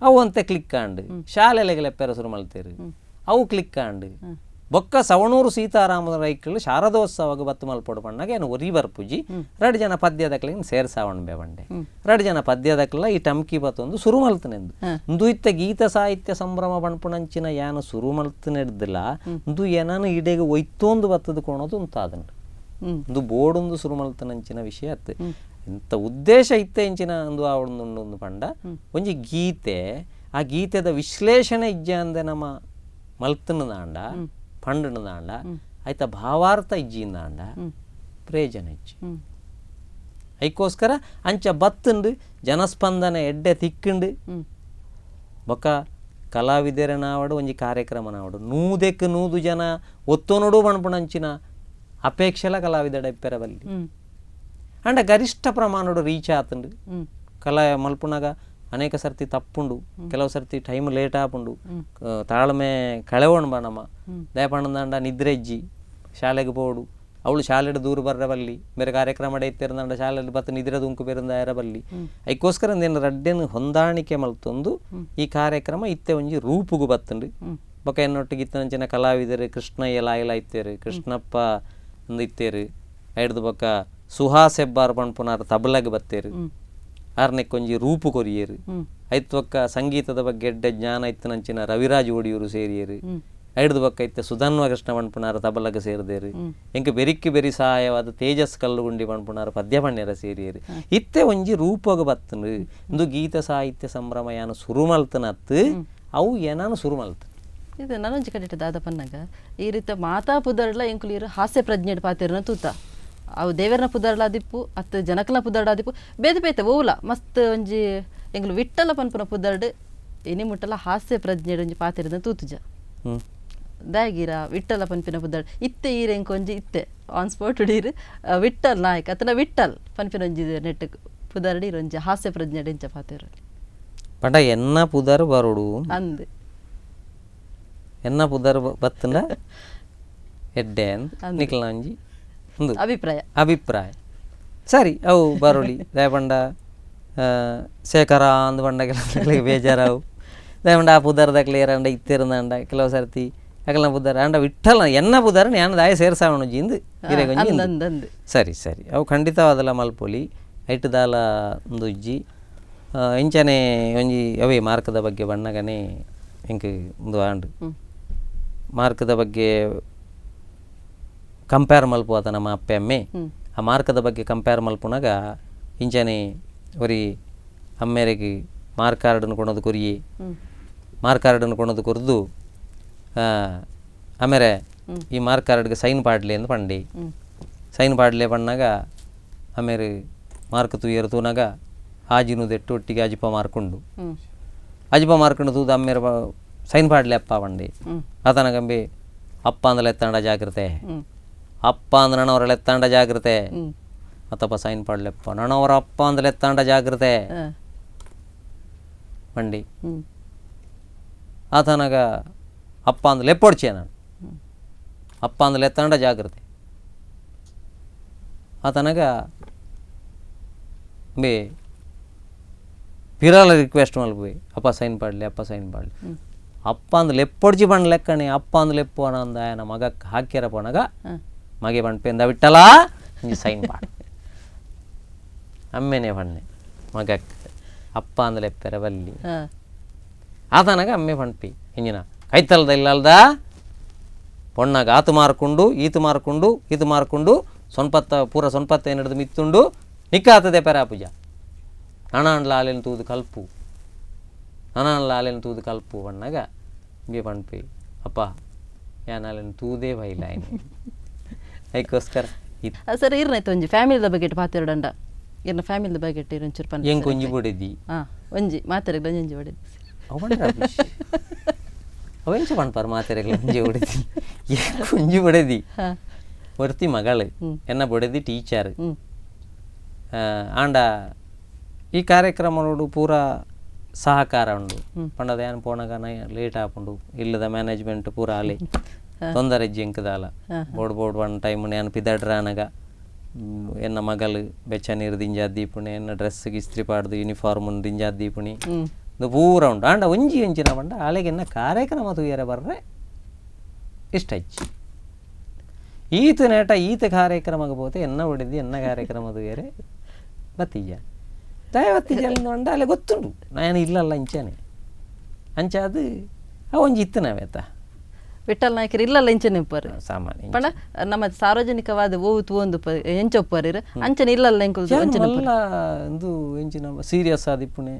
ಅವು ಅಂತೆ ಕ್ಲಿಕ್ ಆಂಡ್ ಶಾಲೆಲೆಗೆಲ್ಲ ಪೆರ ಶುರು ಮಲ್ತೇರು ಅವು ಕ್ಲಿಕ್ ಆಂಡ್ ಬೊಕ್ಕ ಸವಣೂರು ಸೀತಾರಾಮ ರೈಕಳು ಶಾರದೋತ್ಸವಗ ಬತ್ತು ಮಲ್ಪೊಡು ಪಣ್ಣಾಗ ಏನು ಒರಿ ಬರ್ಪುಜಿ 2 ಜನ ಪದ್ಯದಕ್ಲಿಗೆ ಸೇರ್ಸಾವಣ್ ಬೇವಂಡೆ 2 ಜನ ಪದ್ಯದಕ್ಲ ಈ ಟಮ್ಕಿ ಬತ್ತೊಂದು ಸುರು ಮಲ್ತನೆಂದು ಇಂದು ಇತ್ತ ಗೀತ ಸಾಹಿತ್ಯ ಸಂಭ್ರಮ ಪಣ್ಪುಣಂಚಿನ ಯಾನು ಸುರು ಮಲ್ತನೆಡ್ದಿಲ್ಲ ಇಂದು ಏನಾನು ಇಡೆಗೆ ಒಯ್ತೊಂದು ಬತ್ತದ ಕೋಣೋದು ಉಂತಾದಂಡು ಇಂದು ಬೋಡೊಂದು ಸುರು ಮಲ್ತನಂಚಿನ ವಿಷಯ ಅತ್ತು ಇಂಥ ಉದ್ದೇಶ ಇತ್ತೆ ಇಂಚಿನ ಅಂದು ಆವೊಂದು ಪಂಡ ಒಂಜಿ ಗೀತೆ ಆ ಗೀತೆದ ವಿಶ್ಲೇಷಣೆ ಇಜ್ಜ ಅಂದೆ ನಮ್ಮ ಮಲ್ತನದಾಂಡ ಪಂಡನದಾಂಡ ಆಯ್ತಾ ಭಾವಾರ್ಥ ಇಜ್ಜಿಂದಾಂಡ ಪ್ರಯೋಜನ ಇಜ್ಜಿ ಐಕೋಸ್ಕರ ಅಂಚ ಬತ್ತುಂಡು ಜನಸ್ಪಂದನೆ ಎಡ್ಡೆ ತಿಕ್ಕುಂಡು ಬೊಕ್ಕ ಕಲಾವಿದರನಾವಡು ಒಂಜಿ ಕಾರ್ಯಕ್ರಮನಾವಡು 100ಕ್ಕೆ 100 ಜನ ಒತ್ತೊನೊಡು ಪಣ್ಪುಣಂಚಿನ ಅಪೇಕ್ಷೆಲ ಕಲಾವಿದಡ ಇಪ್ಪೆರಬಲ್ಲಿ ಅಂಡ ಗರಿಷ್ಠ ಪ್ರಮಾಣಡು ರೀಚ್ ಆತುಂಡು ಕಲಾ ಮಲ್ಪುನಾಗ ಅನೇಕ ಸರ್ತಿ ತಪ್ಪುಂಡು ಕೆಲವು ಸರ್ತಿ ಟೈಮ್ ಲೇಟ್ ಆಪುಂಡು ತಾಳ್ಮೆ ಕಳೆವೋಣ ಬಾ ನಮ್ಮ ದಯಪಣ್ಣದಾಂಡ ನಿದ್ರೆ ಇಜ್ಜಿ ಶಾಲೆಗೆ ಪೋಡು ಅವಳು ಶಾಲೆಡ್ ದೂರ ಬರ್ರಬಲ್ಲಿ ಬೇರೆ ಕಾರ್ಯಕ್ರಮ ಇತ್ತಿರಂದಾಂಡ ಶಾಲೆಡ್ ಬತ್ತ ನಿದ್ರೆ ದುಂಕು ಬೇರಂದ ಬಲ್ಲಿ ಐಕೋಸ್ಕರ ನೇನು ರಡ್ಡೆನು ಹೊಂದಾಣಿಕೆ ಮಲ್ತೊಂದು ಈ ಕಾರ್ಯಕ್ರಮ ಇತ್ತೆ ಒಂಜಿ ರೂಪುಗು ಬತ್ತುಂಡು ಬೊಕ ಎನ್ನೊಟ್ಟಿಗೆ ಇತ್ತನಂಚಿನ ಕಲಾವಿದರು ಕೃಷ್ಣಯ್ಯ ಲಾಯಿಲ ಇತ್ತೇರು ಕೃಷ್ಣಪ್ಪ ಅಂದು ಇತ್ತೇರು ಐಡ್ದು ಬೊಕ್ಕ ಸುಹಾಸ್ ಹೆಬ್ಬಾರ್ ಪಣ್ಪುನಾರ್ ತಬಲಗೆ ಬತ್ತೇರು ಆರ್ನೆಕ್ಕೊಂಜಿ ರೂಪು ಕೊರಿಯೇರು ಐತ್ವಕ್ಕ ಸಂಗೀತದ ಬಗ್ಗೆ ಎಡ್ಡೆ ಜ್ಞಾನ ಇತ್ತನಂಚಿನ ರವಿರಾಜ್ ಒಡಿಯೂರು ಸೇರಿಯರು ಐಡ್ದು ಬೊಕ್ಕ ಇತ್ತೆ ಸುಧನ್ವ ಕೃಷ್ಣ ಪಣ್ಪುನಾರ ತಬಲಗ ಸೇರಿದೇರು ಎಂಕ ಬೆರಿಕ್ಕಿ ಬೆರಿ ಸಹಾಯವಾದ ತೇಜಸ್ ಕಲ್ಲುಗುಂಡಿ ಪಣ್ಪುನಾರ ಪದ್ಯ ಪಣ್ಯರ ಸೇರಿಯರು ಇತ್ತೆ ಒಂಜಿ ರೂಪಗ ಬತ್ತನು ಇಂದು ಗೀತ ಸಾಹಿತ್ಯ ಸಂಭ್ರಮ ಯಾನು ಸುರು ಮಲ್ತನತ್ತು ಅವು ಏನಾನು ಸುರು ಮಲ್ತ ಇದು ನಾನೊಂಜಿ ಕಡೆಟ ದಾದ ಪನ್ನಾಗ ಈ ರೀತಿ ಮಾತಾ ಪುದರ್ಲ ಎಂಕುಲೀರು ಹಾಸ್ಯ ಪ್ರಜ್ಞೆ ಪಾತಿರನ ತೂತ ಅವು ದೇವರನ ಪುದರ್ಲಾದಿಪ್ಪು ಅತ್ತು ಜನಕಲ ಪುದರ್ಲಾದಿಪ್ಪು ಬೇತೆ ಬೇತೆ ಓವುಲ ಮಸ್ತ್ ಒಂಜಿ ಎಂಕುಲು ವಿಟ್ಟಲ ಪನ್ಪುನ ಪುದರ್ಡ್ ಇನಿ ಮುಟ್ಟಲ ಹಾಸ್ಯ ಪ್ರಜ್ಞೆ ಒಂಜಿ ಪಾತಿರದ ತೂತುಜ ದಾಯಗೀರ ವಿಟ್ಟಲ ಪನ್ಪಿನ ಪುದರ್ಡ್ ಇತ್ತೆ ಈರ್ ಎಂಕೊಂಜಿ ಇತ್ತೆ ಆನ್ ಸ್ಪಾಟ್ ಉಡೀರು ವಿಟ್ಟಲ್ ನಾಯಕ್ ಅತನ ವಿಟ್ಟಲ್ ಪನ್ಪಿನ ಒಂಜಿ ನೆಟ್ ಪುದರ್ಡ್ ಇರೊಂಜಿ ಹಾಸ್ಯ ಪ್ರಜ್ಞೆ ಇಂಚ ಪಾತಿರ ಪಂಡ ಎನ್ನ ಪುದರ್ ಬರೋಡು ಅಂದ್ ಎನ್ನ ಪುದರ್ ಬತ್ತಂಡ ಎಡ್ಡೆ ನಿಕ್ಲ ಒಂಜಿ ಅಭಿಪ್ರಾಯ ಅಭಿಪ್ರಾಯ ಸರಿ ಅವು ಬರೋಳಿ ದಯಪಂಡ ಶೇಖರ ಅಂದು ಪಂಡ ಕೆಲವು ಬೇಜಾರಾವು ದಯಪಂಡ ಆ ಪುದರ್ದಕ್ಲೆ ಏರಂಡ ಇತ್ತಿರಂದಾಂಡ ಕೆಲವು ಸರ್ತಿ ಅಕಲ ಪುದರ್ ಅಂಡ ವಿಠಲ ಎನ್ನ ಪುದರ್ ಯಾನ ದಾಯ ಸೇರ್ಸಾವಣ ಜಿಂದು ಅಂದ್ ಸರಿ ಸರಿ ಅವು ಖಂಡಿತವಾದಲ ಮಲ್ಪೊಲಿ ಐಟು ದಾಲ ಒಂದು ಇಜ್ಜಿ ಇಂಚನೆ ಒಂಜಿ ಅವೇ ಮಾರ್ಕದ ಬಗ್ಗೆ ಬಣ್ಣಗನೆ ಎಂಕ್ ಒಂದು ಆಂಡ್ ಮಾರ್ಕದ ಬಗ್ಗೆ ಕಂಪೇರ್ ಮಲ್ಪುವಾತ ನಮ್ಮ ಅಪ್ಪೆ ಅಮ್ಮೆ ಆ ಮಾರ್ಕದ ಬಗ್ಗೆ ಕಂಪೇರ್ ಮಲ್ಪುನಾಗ ಇಂಚನೆ ಒರಿ ಅಮ್ಮೇರಿಗೆ ಮಾರ್ಕ್ ಕಾರ್ಡನ್ನು ಕೊಣೋದು ಕೊರಿಯೆ ಮಾರ್ಕ್ ಕಾರ್ಡನ್ನು ಕೊಣೋದು ಕೊರ್ದು ಆಮೇಲೆ ಈ ಮಾರ್ಕ್ ಕಾರ್ಡ್ಗೆ ಸೈನ್ ಪಾಡ್ಲೆ ಎಂದು ಪಂಡಿ ಸೈನ್ ಪಾಡ್ಲೆ ಪಣ್ಣಾಗ ಆಮೇಲೆ ಮಾರ್ಕ್ ತೂಯರು ತೂನಾಗ ಆಜಿನೂದೆಟ್ಟು ಒಟ್ಟಿಗೆ ಅಜಿಪ ಮಾರ್ಕೊಂಡು ಅಜಿಪ ಮಾರ್ಕೊಂಡು ತೂದು ಅಮ್ಮೇರ ಸೈನ್ ಪಾಡ್ಲೆ ಅಪ್ಪ ಪಂಡಿ ಆತನಗಂಬಿ ಅಪ್ಪ ಅಂದಲ ಎತ್ತಾಂಡ ಜಾಗ್ರತೆ ಅಪ್ಪ ಅಂದ್ರೆ ನನ್ನವರ ಎತ್ತಾಂಡ ಜಾಗ್ರತೆ ಮತ್ತಪ್ಪ ಸೈನ್ ಪಾಡ್ಲೆಪ್ಪ ನನ್ನವರ ಅಪ್ಪ ಅಂದ್ರೆ ಎತ್ತಾಂಡ ಜಾಗ್ರತೆ ಬಂಡಿ ಆತನಾಗ ಅಪ್ಪ ಅಂದ್ರೆ ಲೆಪ್ಪೊಡ್ಚೆ ನಾನು ಅಪ್ಪ ಅಂದ್ರೆ ಎತ್ತಾಂಡ ಜಾಗ್ರತೆ ಆತನಗ ಬೇ ಪಿರಾಲ ರಿಕ್ವೆಸ್ಟ್ ಮಲ್ಪುವೆ ಅಪ್ಪ ಸೈನ್ ಪಾಡಲಿ ಅಪ್ಪ ಸೈನ್ ಪಾಡಲಿ ಅಪ್ಪ ಅಂದ್ ಲೆಪ್ಪೊಡ್ಜಿ ಬಣ್ಣ ಲೆಕ್ಕಣೆ ಅಪ್ಪ ಅಂದ್ ಲೆಪ್ಪು ಅಂದ ಆಯನ ಮಗಕ್ಕೆ ಹಾಕ್ಯರ ಪೋನಗ ಮಗೆ ಪಂಪೆಂದ ವಿಟ್ಟಲ ಸೈನ್ ಪಾಡ ಅಮ್ಮೆನೆ ಪಣ್ಣೆ ಮಗಕ್ಕೆ ಅಪ್ಪ ಅಂದ್ ಲೆಪ್ಪೆರ ಬಲ್ಲಿ ಆತನಗ ಅಮ್ಮೆ ಪಂಪಿ ಇಂಜಿನ ಕೈತಲ್ದ ಇಲ್ಲಲ್ದ ಪೊಣ್ಣಗ ಆತು ಮಾರ್ಕೊಂಡು ಈತು ಮಾರ್ಕೊಂಡು ಈತು ಮಾರ್ಕೊಂಡು ಸೊನ್ಪತ್ತ ಪೂರ ಸೊನ್ಪತ್ತ ಏನಿಡ್ದು ಮಿತ್ತುಂಡು ನಿಕ್ಕಾತದೆ ಪೆರ ಪೂಜ ನನಾಂಡ್ಲ ಆಲೆನ್ ತೂದು ಕಲ್ಪು ನನಾಂಡ್ಲ ಆಲೆನ್ ತೂದು ಕಲ್ಪು ಬಣ್ಣಗ ಬಿ ಪಣ್ಪಿ ಅಪ್ಪ ಯಾನ್ ತೂದೇ ಬೈಲ ಐಕೋಸ್ಕರ ಸರ್ ಇರ್ನೈತೆ ಒಂಜಿ ಫ್ಯಾಮಿಲಿದ ಬಗ್ಗೆ ಪಾತೆರಡಂಡ ಇರ್ನ ಫ್ಯಾಮಿಲಿದ ಬಗ್ಗೆ ಇರೊಂಚೂರು ಪನ್ಪ ಎಂಕ್ ಒಂಜಿ ಬೊಡೆದಿ ಹಾಂ ಒಂಜಿ ಮಾತೆರೆಗ್ಲ ಒಂಜಿ ಬೊಡೆದಿ ಅವೆಂಚ ಪನ್ಪಾರ್ ಮಾತೆರೆಗ್ಲ ಒಂಜಿ ಬೊಡೆದಿ ಎಂಕ್ ಒಂಜಿ ಬೊಡೆದಿ ಒರ್ತಿ ಮಗಳು ಎನ್ನ ಬೊಡೆದಿ ಟೀಚರ್ ಆಂಡ ಈ ಕಾರ್ಯಕ್ರಮನೋಡು ಪೂರ ಸಹಕಾರ ಉಂಡು ಪಂಡದ ಏನು ಪೋನಗ ಲೇಟ್ ಆಪುಂಡು ಇಲ್ಲದ ಮ್ಯಾನೇಜ್ಮೆಂಟ್ ಪೂರ ಅಲೆ ತೊಂದರೆ ಜಿಂಕದಾಲ board board one time ನಾನು ಪಿದಡ್ರ ಅನಗ ಎನ್ನ ಮಗಳು ಬೆಚ್ಚ ನೀರು ದಿಂಜಾದ ದೀಪುಣಿ ಎನ್ನ ಡ್ರೆಸ್ಗೆ ಇಸ್ತ್ರಿ ಪಾಡ್ದು ಯೂನಿಫಾರ್ಮ್ ದಿಂಜಾದ ದೀಪುಣಿ ಇದು ಪೂರ ಉಂಡು ಆಂಡ ಒಂಜಿ ಒಂಜಿನ ಪಂಡ ಆಲೆಗೆ ಎನ್ನ ಕಾರ್ಯಕ್ರಮ ತೂಯರೆ ಬರ್ರೆ ಇಷ್ಟ ಹೆಚ್ಚು ಈತ ನೇಟ ಈತ ಕಾರ್ಯಕ್ರಮಕ್ಕೆ ಪೋತೆ ಎನ್ನ ಹೊಡೆದು ಎನ್ನ ಕಾರ್ಯಕ್ರಮ ತೂಯರೆ ಬತ್ತೀಜ ದಯವತ್ತಿಜ ಉಂಡ ಅಲ್ಲೇ ಗೊತ್ತುಂಡು ನಾನು ಇಲ್ಲಲ್ಲ ಇಂಚಾನೆ ಅಂಚ ಅದು ಅವು ಒಂಜಿ ಇತ್ತು ನಾವೇತ ವಿಠಲ್ ನಾಯಕರು ಇಲ್ಲಲ್ಲ ಇಂಚನೆ ಉಪ್ಪರು ಸಾಮಾನ್ಯ ಪಂಡ ನಮ್ಮ ಸಾರ್ವಜನಿಕವಾದ ಓವು ತೂವೊಂದು ಎಂಚ ಉಪ್ಪರು ಅಂಚನೆ ಇಲ್ಲಲ್ಲ ಎಂಕುಲು ಅಂಚನೆ ಮಲ್ಲ ಇಂದು ಎಂಚಿನ ಸೀರಿಯಸ್ ಆದಿಪ್ಪುಣೆ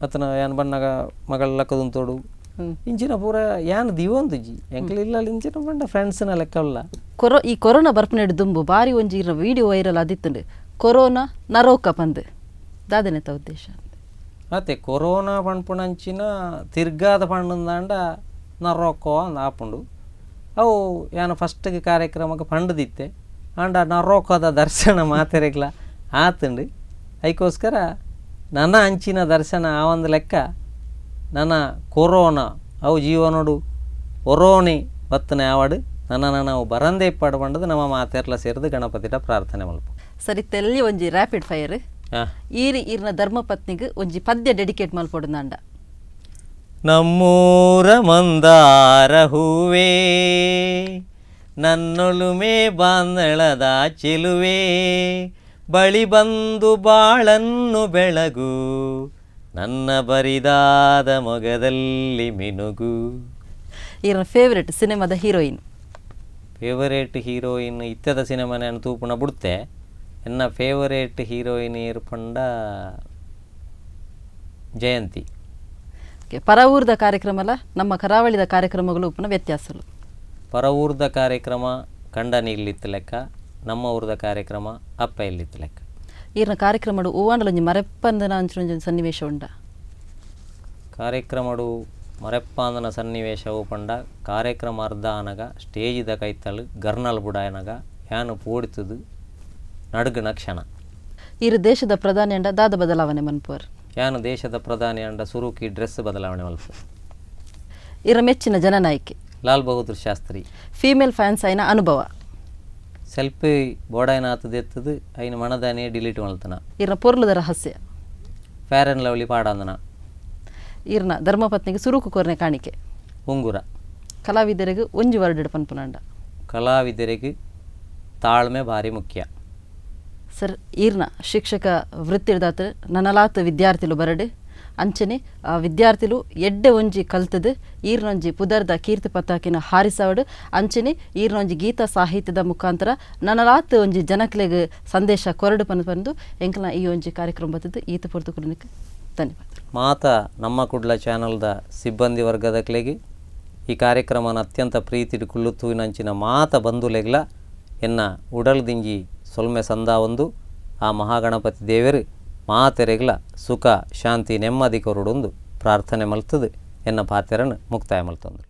ಅತನ ಯಾನ್ ಬಣ್ಣಗ ಮಗಳ ಲಕ್ಕದುಂತೋಡು ಇಂಚಿನ ಪೂರ ಯಾನ್ ದಿವೊಂದುಜಿ ಎಂಕಲ್ ಇಲ್ಲಲ್ಲ ಇಂಚಿನ ಪಂಡ ಫ್ರೆಂಡ್ಸ್ನ ಲೆಕ್ಕಲ್ಲ ಈ ಕೊರೋನಾ ಬರ್ಪನೆಡ್ ದುಂಬು ಬಾರಿ ಒಂಜಿ ವಿಡಿಯೋ ವೈರಲ್ ಆದಿತ್ತುಂಡು ಕೊರೋನಾ ನರೋಕ ಪಂದ್ ದಾದನೆತ ಉದ್ದೇಶ ಅತ್ತೆ ಕೊರೋನಾ ಪಣ್ಪುಣಂಚಿನ ತಿರ್ಗಾದ ಪಣ್ಣಂದಾಂಡ ನರೋಕೋ ಅಂದ್ ಆಪುಂಡು ಅವು ಯಾನು ಫಸ್ಟ್ಗೆ ಕಾರ್ಯಕ್ರಮಕ್ಕೆ ಪಂಡದಿತ್ತೆ ಆಂಡ ನರೋಕದ ದರ್ಶನ ಮಾತೆರೆಗ್ಲ ಆತುಂಡು ಐಕೋಸ್ಕರ ನನ್ನ ಅಂಚಿನ ದರ್ಶನ ಆ ಒಂದು ಲೆಕ್ಕ ನನ್ನ ಕೊರೋನಾ ಅವು ಜೀವನೋಡು ಒರೋನಿ ಬತ್ತನೆ ಆವಾಡು ನನ್ನ ನಾವು ಬರಂದೇ ಇಪ್ಪಾಡು ಪಂಡದು ನಮ್ಮ ಮಾತೆರ್ಲ ಸೇರಿದು ಗಣಪತಿಟ ಪ್ರಾರ್ಥನೆ ಮಲ್ಪ ಸರಿ ತೆಲ್ಲಿ ಒಂಜಿ ರ್ಯಾಪಿಡ್ ಫೈರ್ ಈರಿ ಈರ್ನ ಧರ್ಮಪತ್ನಿಗೆ ಒಂಜಿ ಪದ್ಯ ಡೆಡಿಕೇಟ್ ಮಲ್ಪೊಡುಂದಾಂಡ ನಮ್ಮೂರ ಮಂದಾರ ಹೂವೇ ನನ್ನೊಳುಮೆ ಬಾಂದಳದ ಚೆಲುವೆ ಬಳಿ ಬಂದು ಬಾಳನ್ನು ಬೆಳಗು ನನ್ನ ಬರಿದಾದ ಮೊಗದಲ್ಲಿ ಮಿನುಗು. ಈರ್ನ ಫೇವರೇಟ್ ಸಿನಿಮಾದ heroine? Favourite heroine ಇತ್ಯದ cinema ನಾನು ತೂಪುಣ ಬಿಡ್ತೆ. ಎನ್ನ ಫೇವರೇಟ್ ಹೀರೋಯಿನ್ ಏರ್ಪಂಡ ಜಯಂತಿ. ಪರವೂರ್ದ ಕಾರ್ಯಕ್ರಮ ಅಲ್ಲ ನಮ್ಮ ಕರಾವಳಿದ ಕಾರ್ಯಕ್ರಮಗಳು ಉಪನ ವ್ಯತ್ಯಾಸಲು. ಪರವೂರ್ದ ಕಾರ್ಯಕ್ರಮ ಕಂಡನಿ ಇಲ್ಲಿತ್ತು ಲೆಕ್ಕ, ನಮ್ಮ ಊರ್ದ ಕಾರ್ಯಕ್ರಮ ಅಪ್ಪ ಇಲ್ಲಿತ್ತು ಲೆಕ್ಕ. ಈರ್ನ ಕಾರ್ಯಕ್ರಮಡು ಹೂವಾಂಡಲೊಂಜಿ ಮರೆಪ್ಪಂದನ ಅಂಚಿನ ಸನ್ನಿವೇಶ ಉಂಡ? ಕಾರ್ಯಕ್ರಮಡು ಮರೆಪ್ಪಾಂದನ ಸನ್ನಿವೇಶವು ಪಂಡ ಕಾರ್ಯಕ್ರಮ ಅರ್ಧ ಆನಗ ಸ್ಟೇಜಿದ ಕೈತಲು ಗರ್ನಲ್ ಬುಡಾಯನಗ ಯಾನು ಪೋಡಿತದು ನಡುಗನ ಕ್ಷಣ. ಈರು ದೇಶದ ಪ್ರಧಾನಿ ಅಂಡ ದಾದ ಬದಲಾವಣೆ ಮನ್ಪುವರ್? ಯಾನು ದೇಶದ ಪ್ರಧಾನಿ ಅಂಡ ಸುರುಕಿ ಡ್ರೆಸ್ ಬದಲಾವಣೆ ಮಲ್ಪ. ಇರ ಮೆಚ್ಚಿನ ಜನನಾಯಕಿ? ಲಾಲ್ ಬಹದ್ದೂರ್ ಶಾಸ್ತ್ರಿ. ಫೀಮೇಲ್ ಫ್ಯಾನ್ಸ್ ಐನ ಅನುಭವ? ಸೆಲ್ಫಿ ಬೋಡಾಯನ ಆತದೆತ್ತದು ಐನ ಮನದಾನೆ ಡಿಲೀಟ್ ಮಲ್ತನ. ಇರ್ನ ಪೊರ್ಲುದ ರಹಸ್ಯ? Fair and lovely ಪಾಡಂದನ. ಇರ್ನ ಧರ್ಮಪತ್ನಿಗೆ ಸುರುಕು ಕೊರ್ನೆ ಕಾಣಿಕೆ? ಉಂಗುರ. ಕಲಾವಿದರಿಗೆ ಒಂಜಿ ವರ್ಡ್ ಪನ್ಪುನಂಡ? ಕಲಾವಿದರಿಗೆ ತಾಳ್ಮೆ ಭಾರಿ ಮುಖ್ಯ. ಸರ್ ಈರ್ನ ಶಿಕ್ಷಕ ವೃತ್ತಿದಾತ ನನಲಾತ ವಿದ್ಯಾರ್ಥಿಲು ಬರಡು ಅಂಚನೆ ಆ ವಿದ್ಯಾರ್ಥಿಲು ಎಡ್ಡೆ ಒಂಜಿ ಕಲ್ತದು ಈರ್ನೊಂಜಿ ಪುದರ್ದ ಕೀರ್ತಿ ಪತಾಕಿನ ಹಾರಿಸವಡು ಅಂಚನೆ ಈರ್ನೊಂಜಿ ಗೀತಾ ಸಾಹಿತ್ಯದ ಮುಖಾಂತರ ನನಲಾತ ಒಂಜಿ ಜನಕ್ಲೆಗ್ ಸಂದೇಶ ಕೊರಡು ಪಂದು ಪಂದು ಎಂಕಲ್ನ ಈ ಒಂಜಿ ಕಾರ್ಯಕ್ರಮ ಬತ್ತದು ಈತ ಪೊರ್ತು ಕುರುನಿಕ್ ಧನ್ಯವಾದ. ಮಾತಾ ನಮ್ಮ ಕುಡ್ಲ ಚಾನಲ್ದ ಸಿಬ್ಬಂದಿ ವರ್ಗದಕ್ಲೆಗೆ ಈ ಕಾರ್ಯಕ್ರಮನ ಅತ್ಯಂತ ಪ್ರೀತಿಡು ಕುಳ್ಳುತ್ತೂವಿನಂಚಿನ ಮಾತ ಬಂಧುಲೆಗ್ಲ ಎನ್ನ ಉಡಲ್ದಿಂಜಿ ಸೊಲ್ಮೆ ಸಂದ ಒಂದು ಆ ಮಹಾಗಣಪತಿ ದೇವರು ಮಾತೆರೆಗ್ಲ ಸುಖ ಶಾಂತಿ ನೆಮ್ಮದಿ ಕೊರಡೊಂದು ಪ್ರಾರ್ಥನೆ ಮಲ್ತದು ಎನ್ನ ಪಾತೆರನ್ನು ಮುಕ್ತಾಯ ಮಲ್ತಂದ್ರು.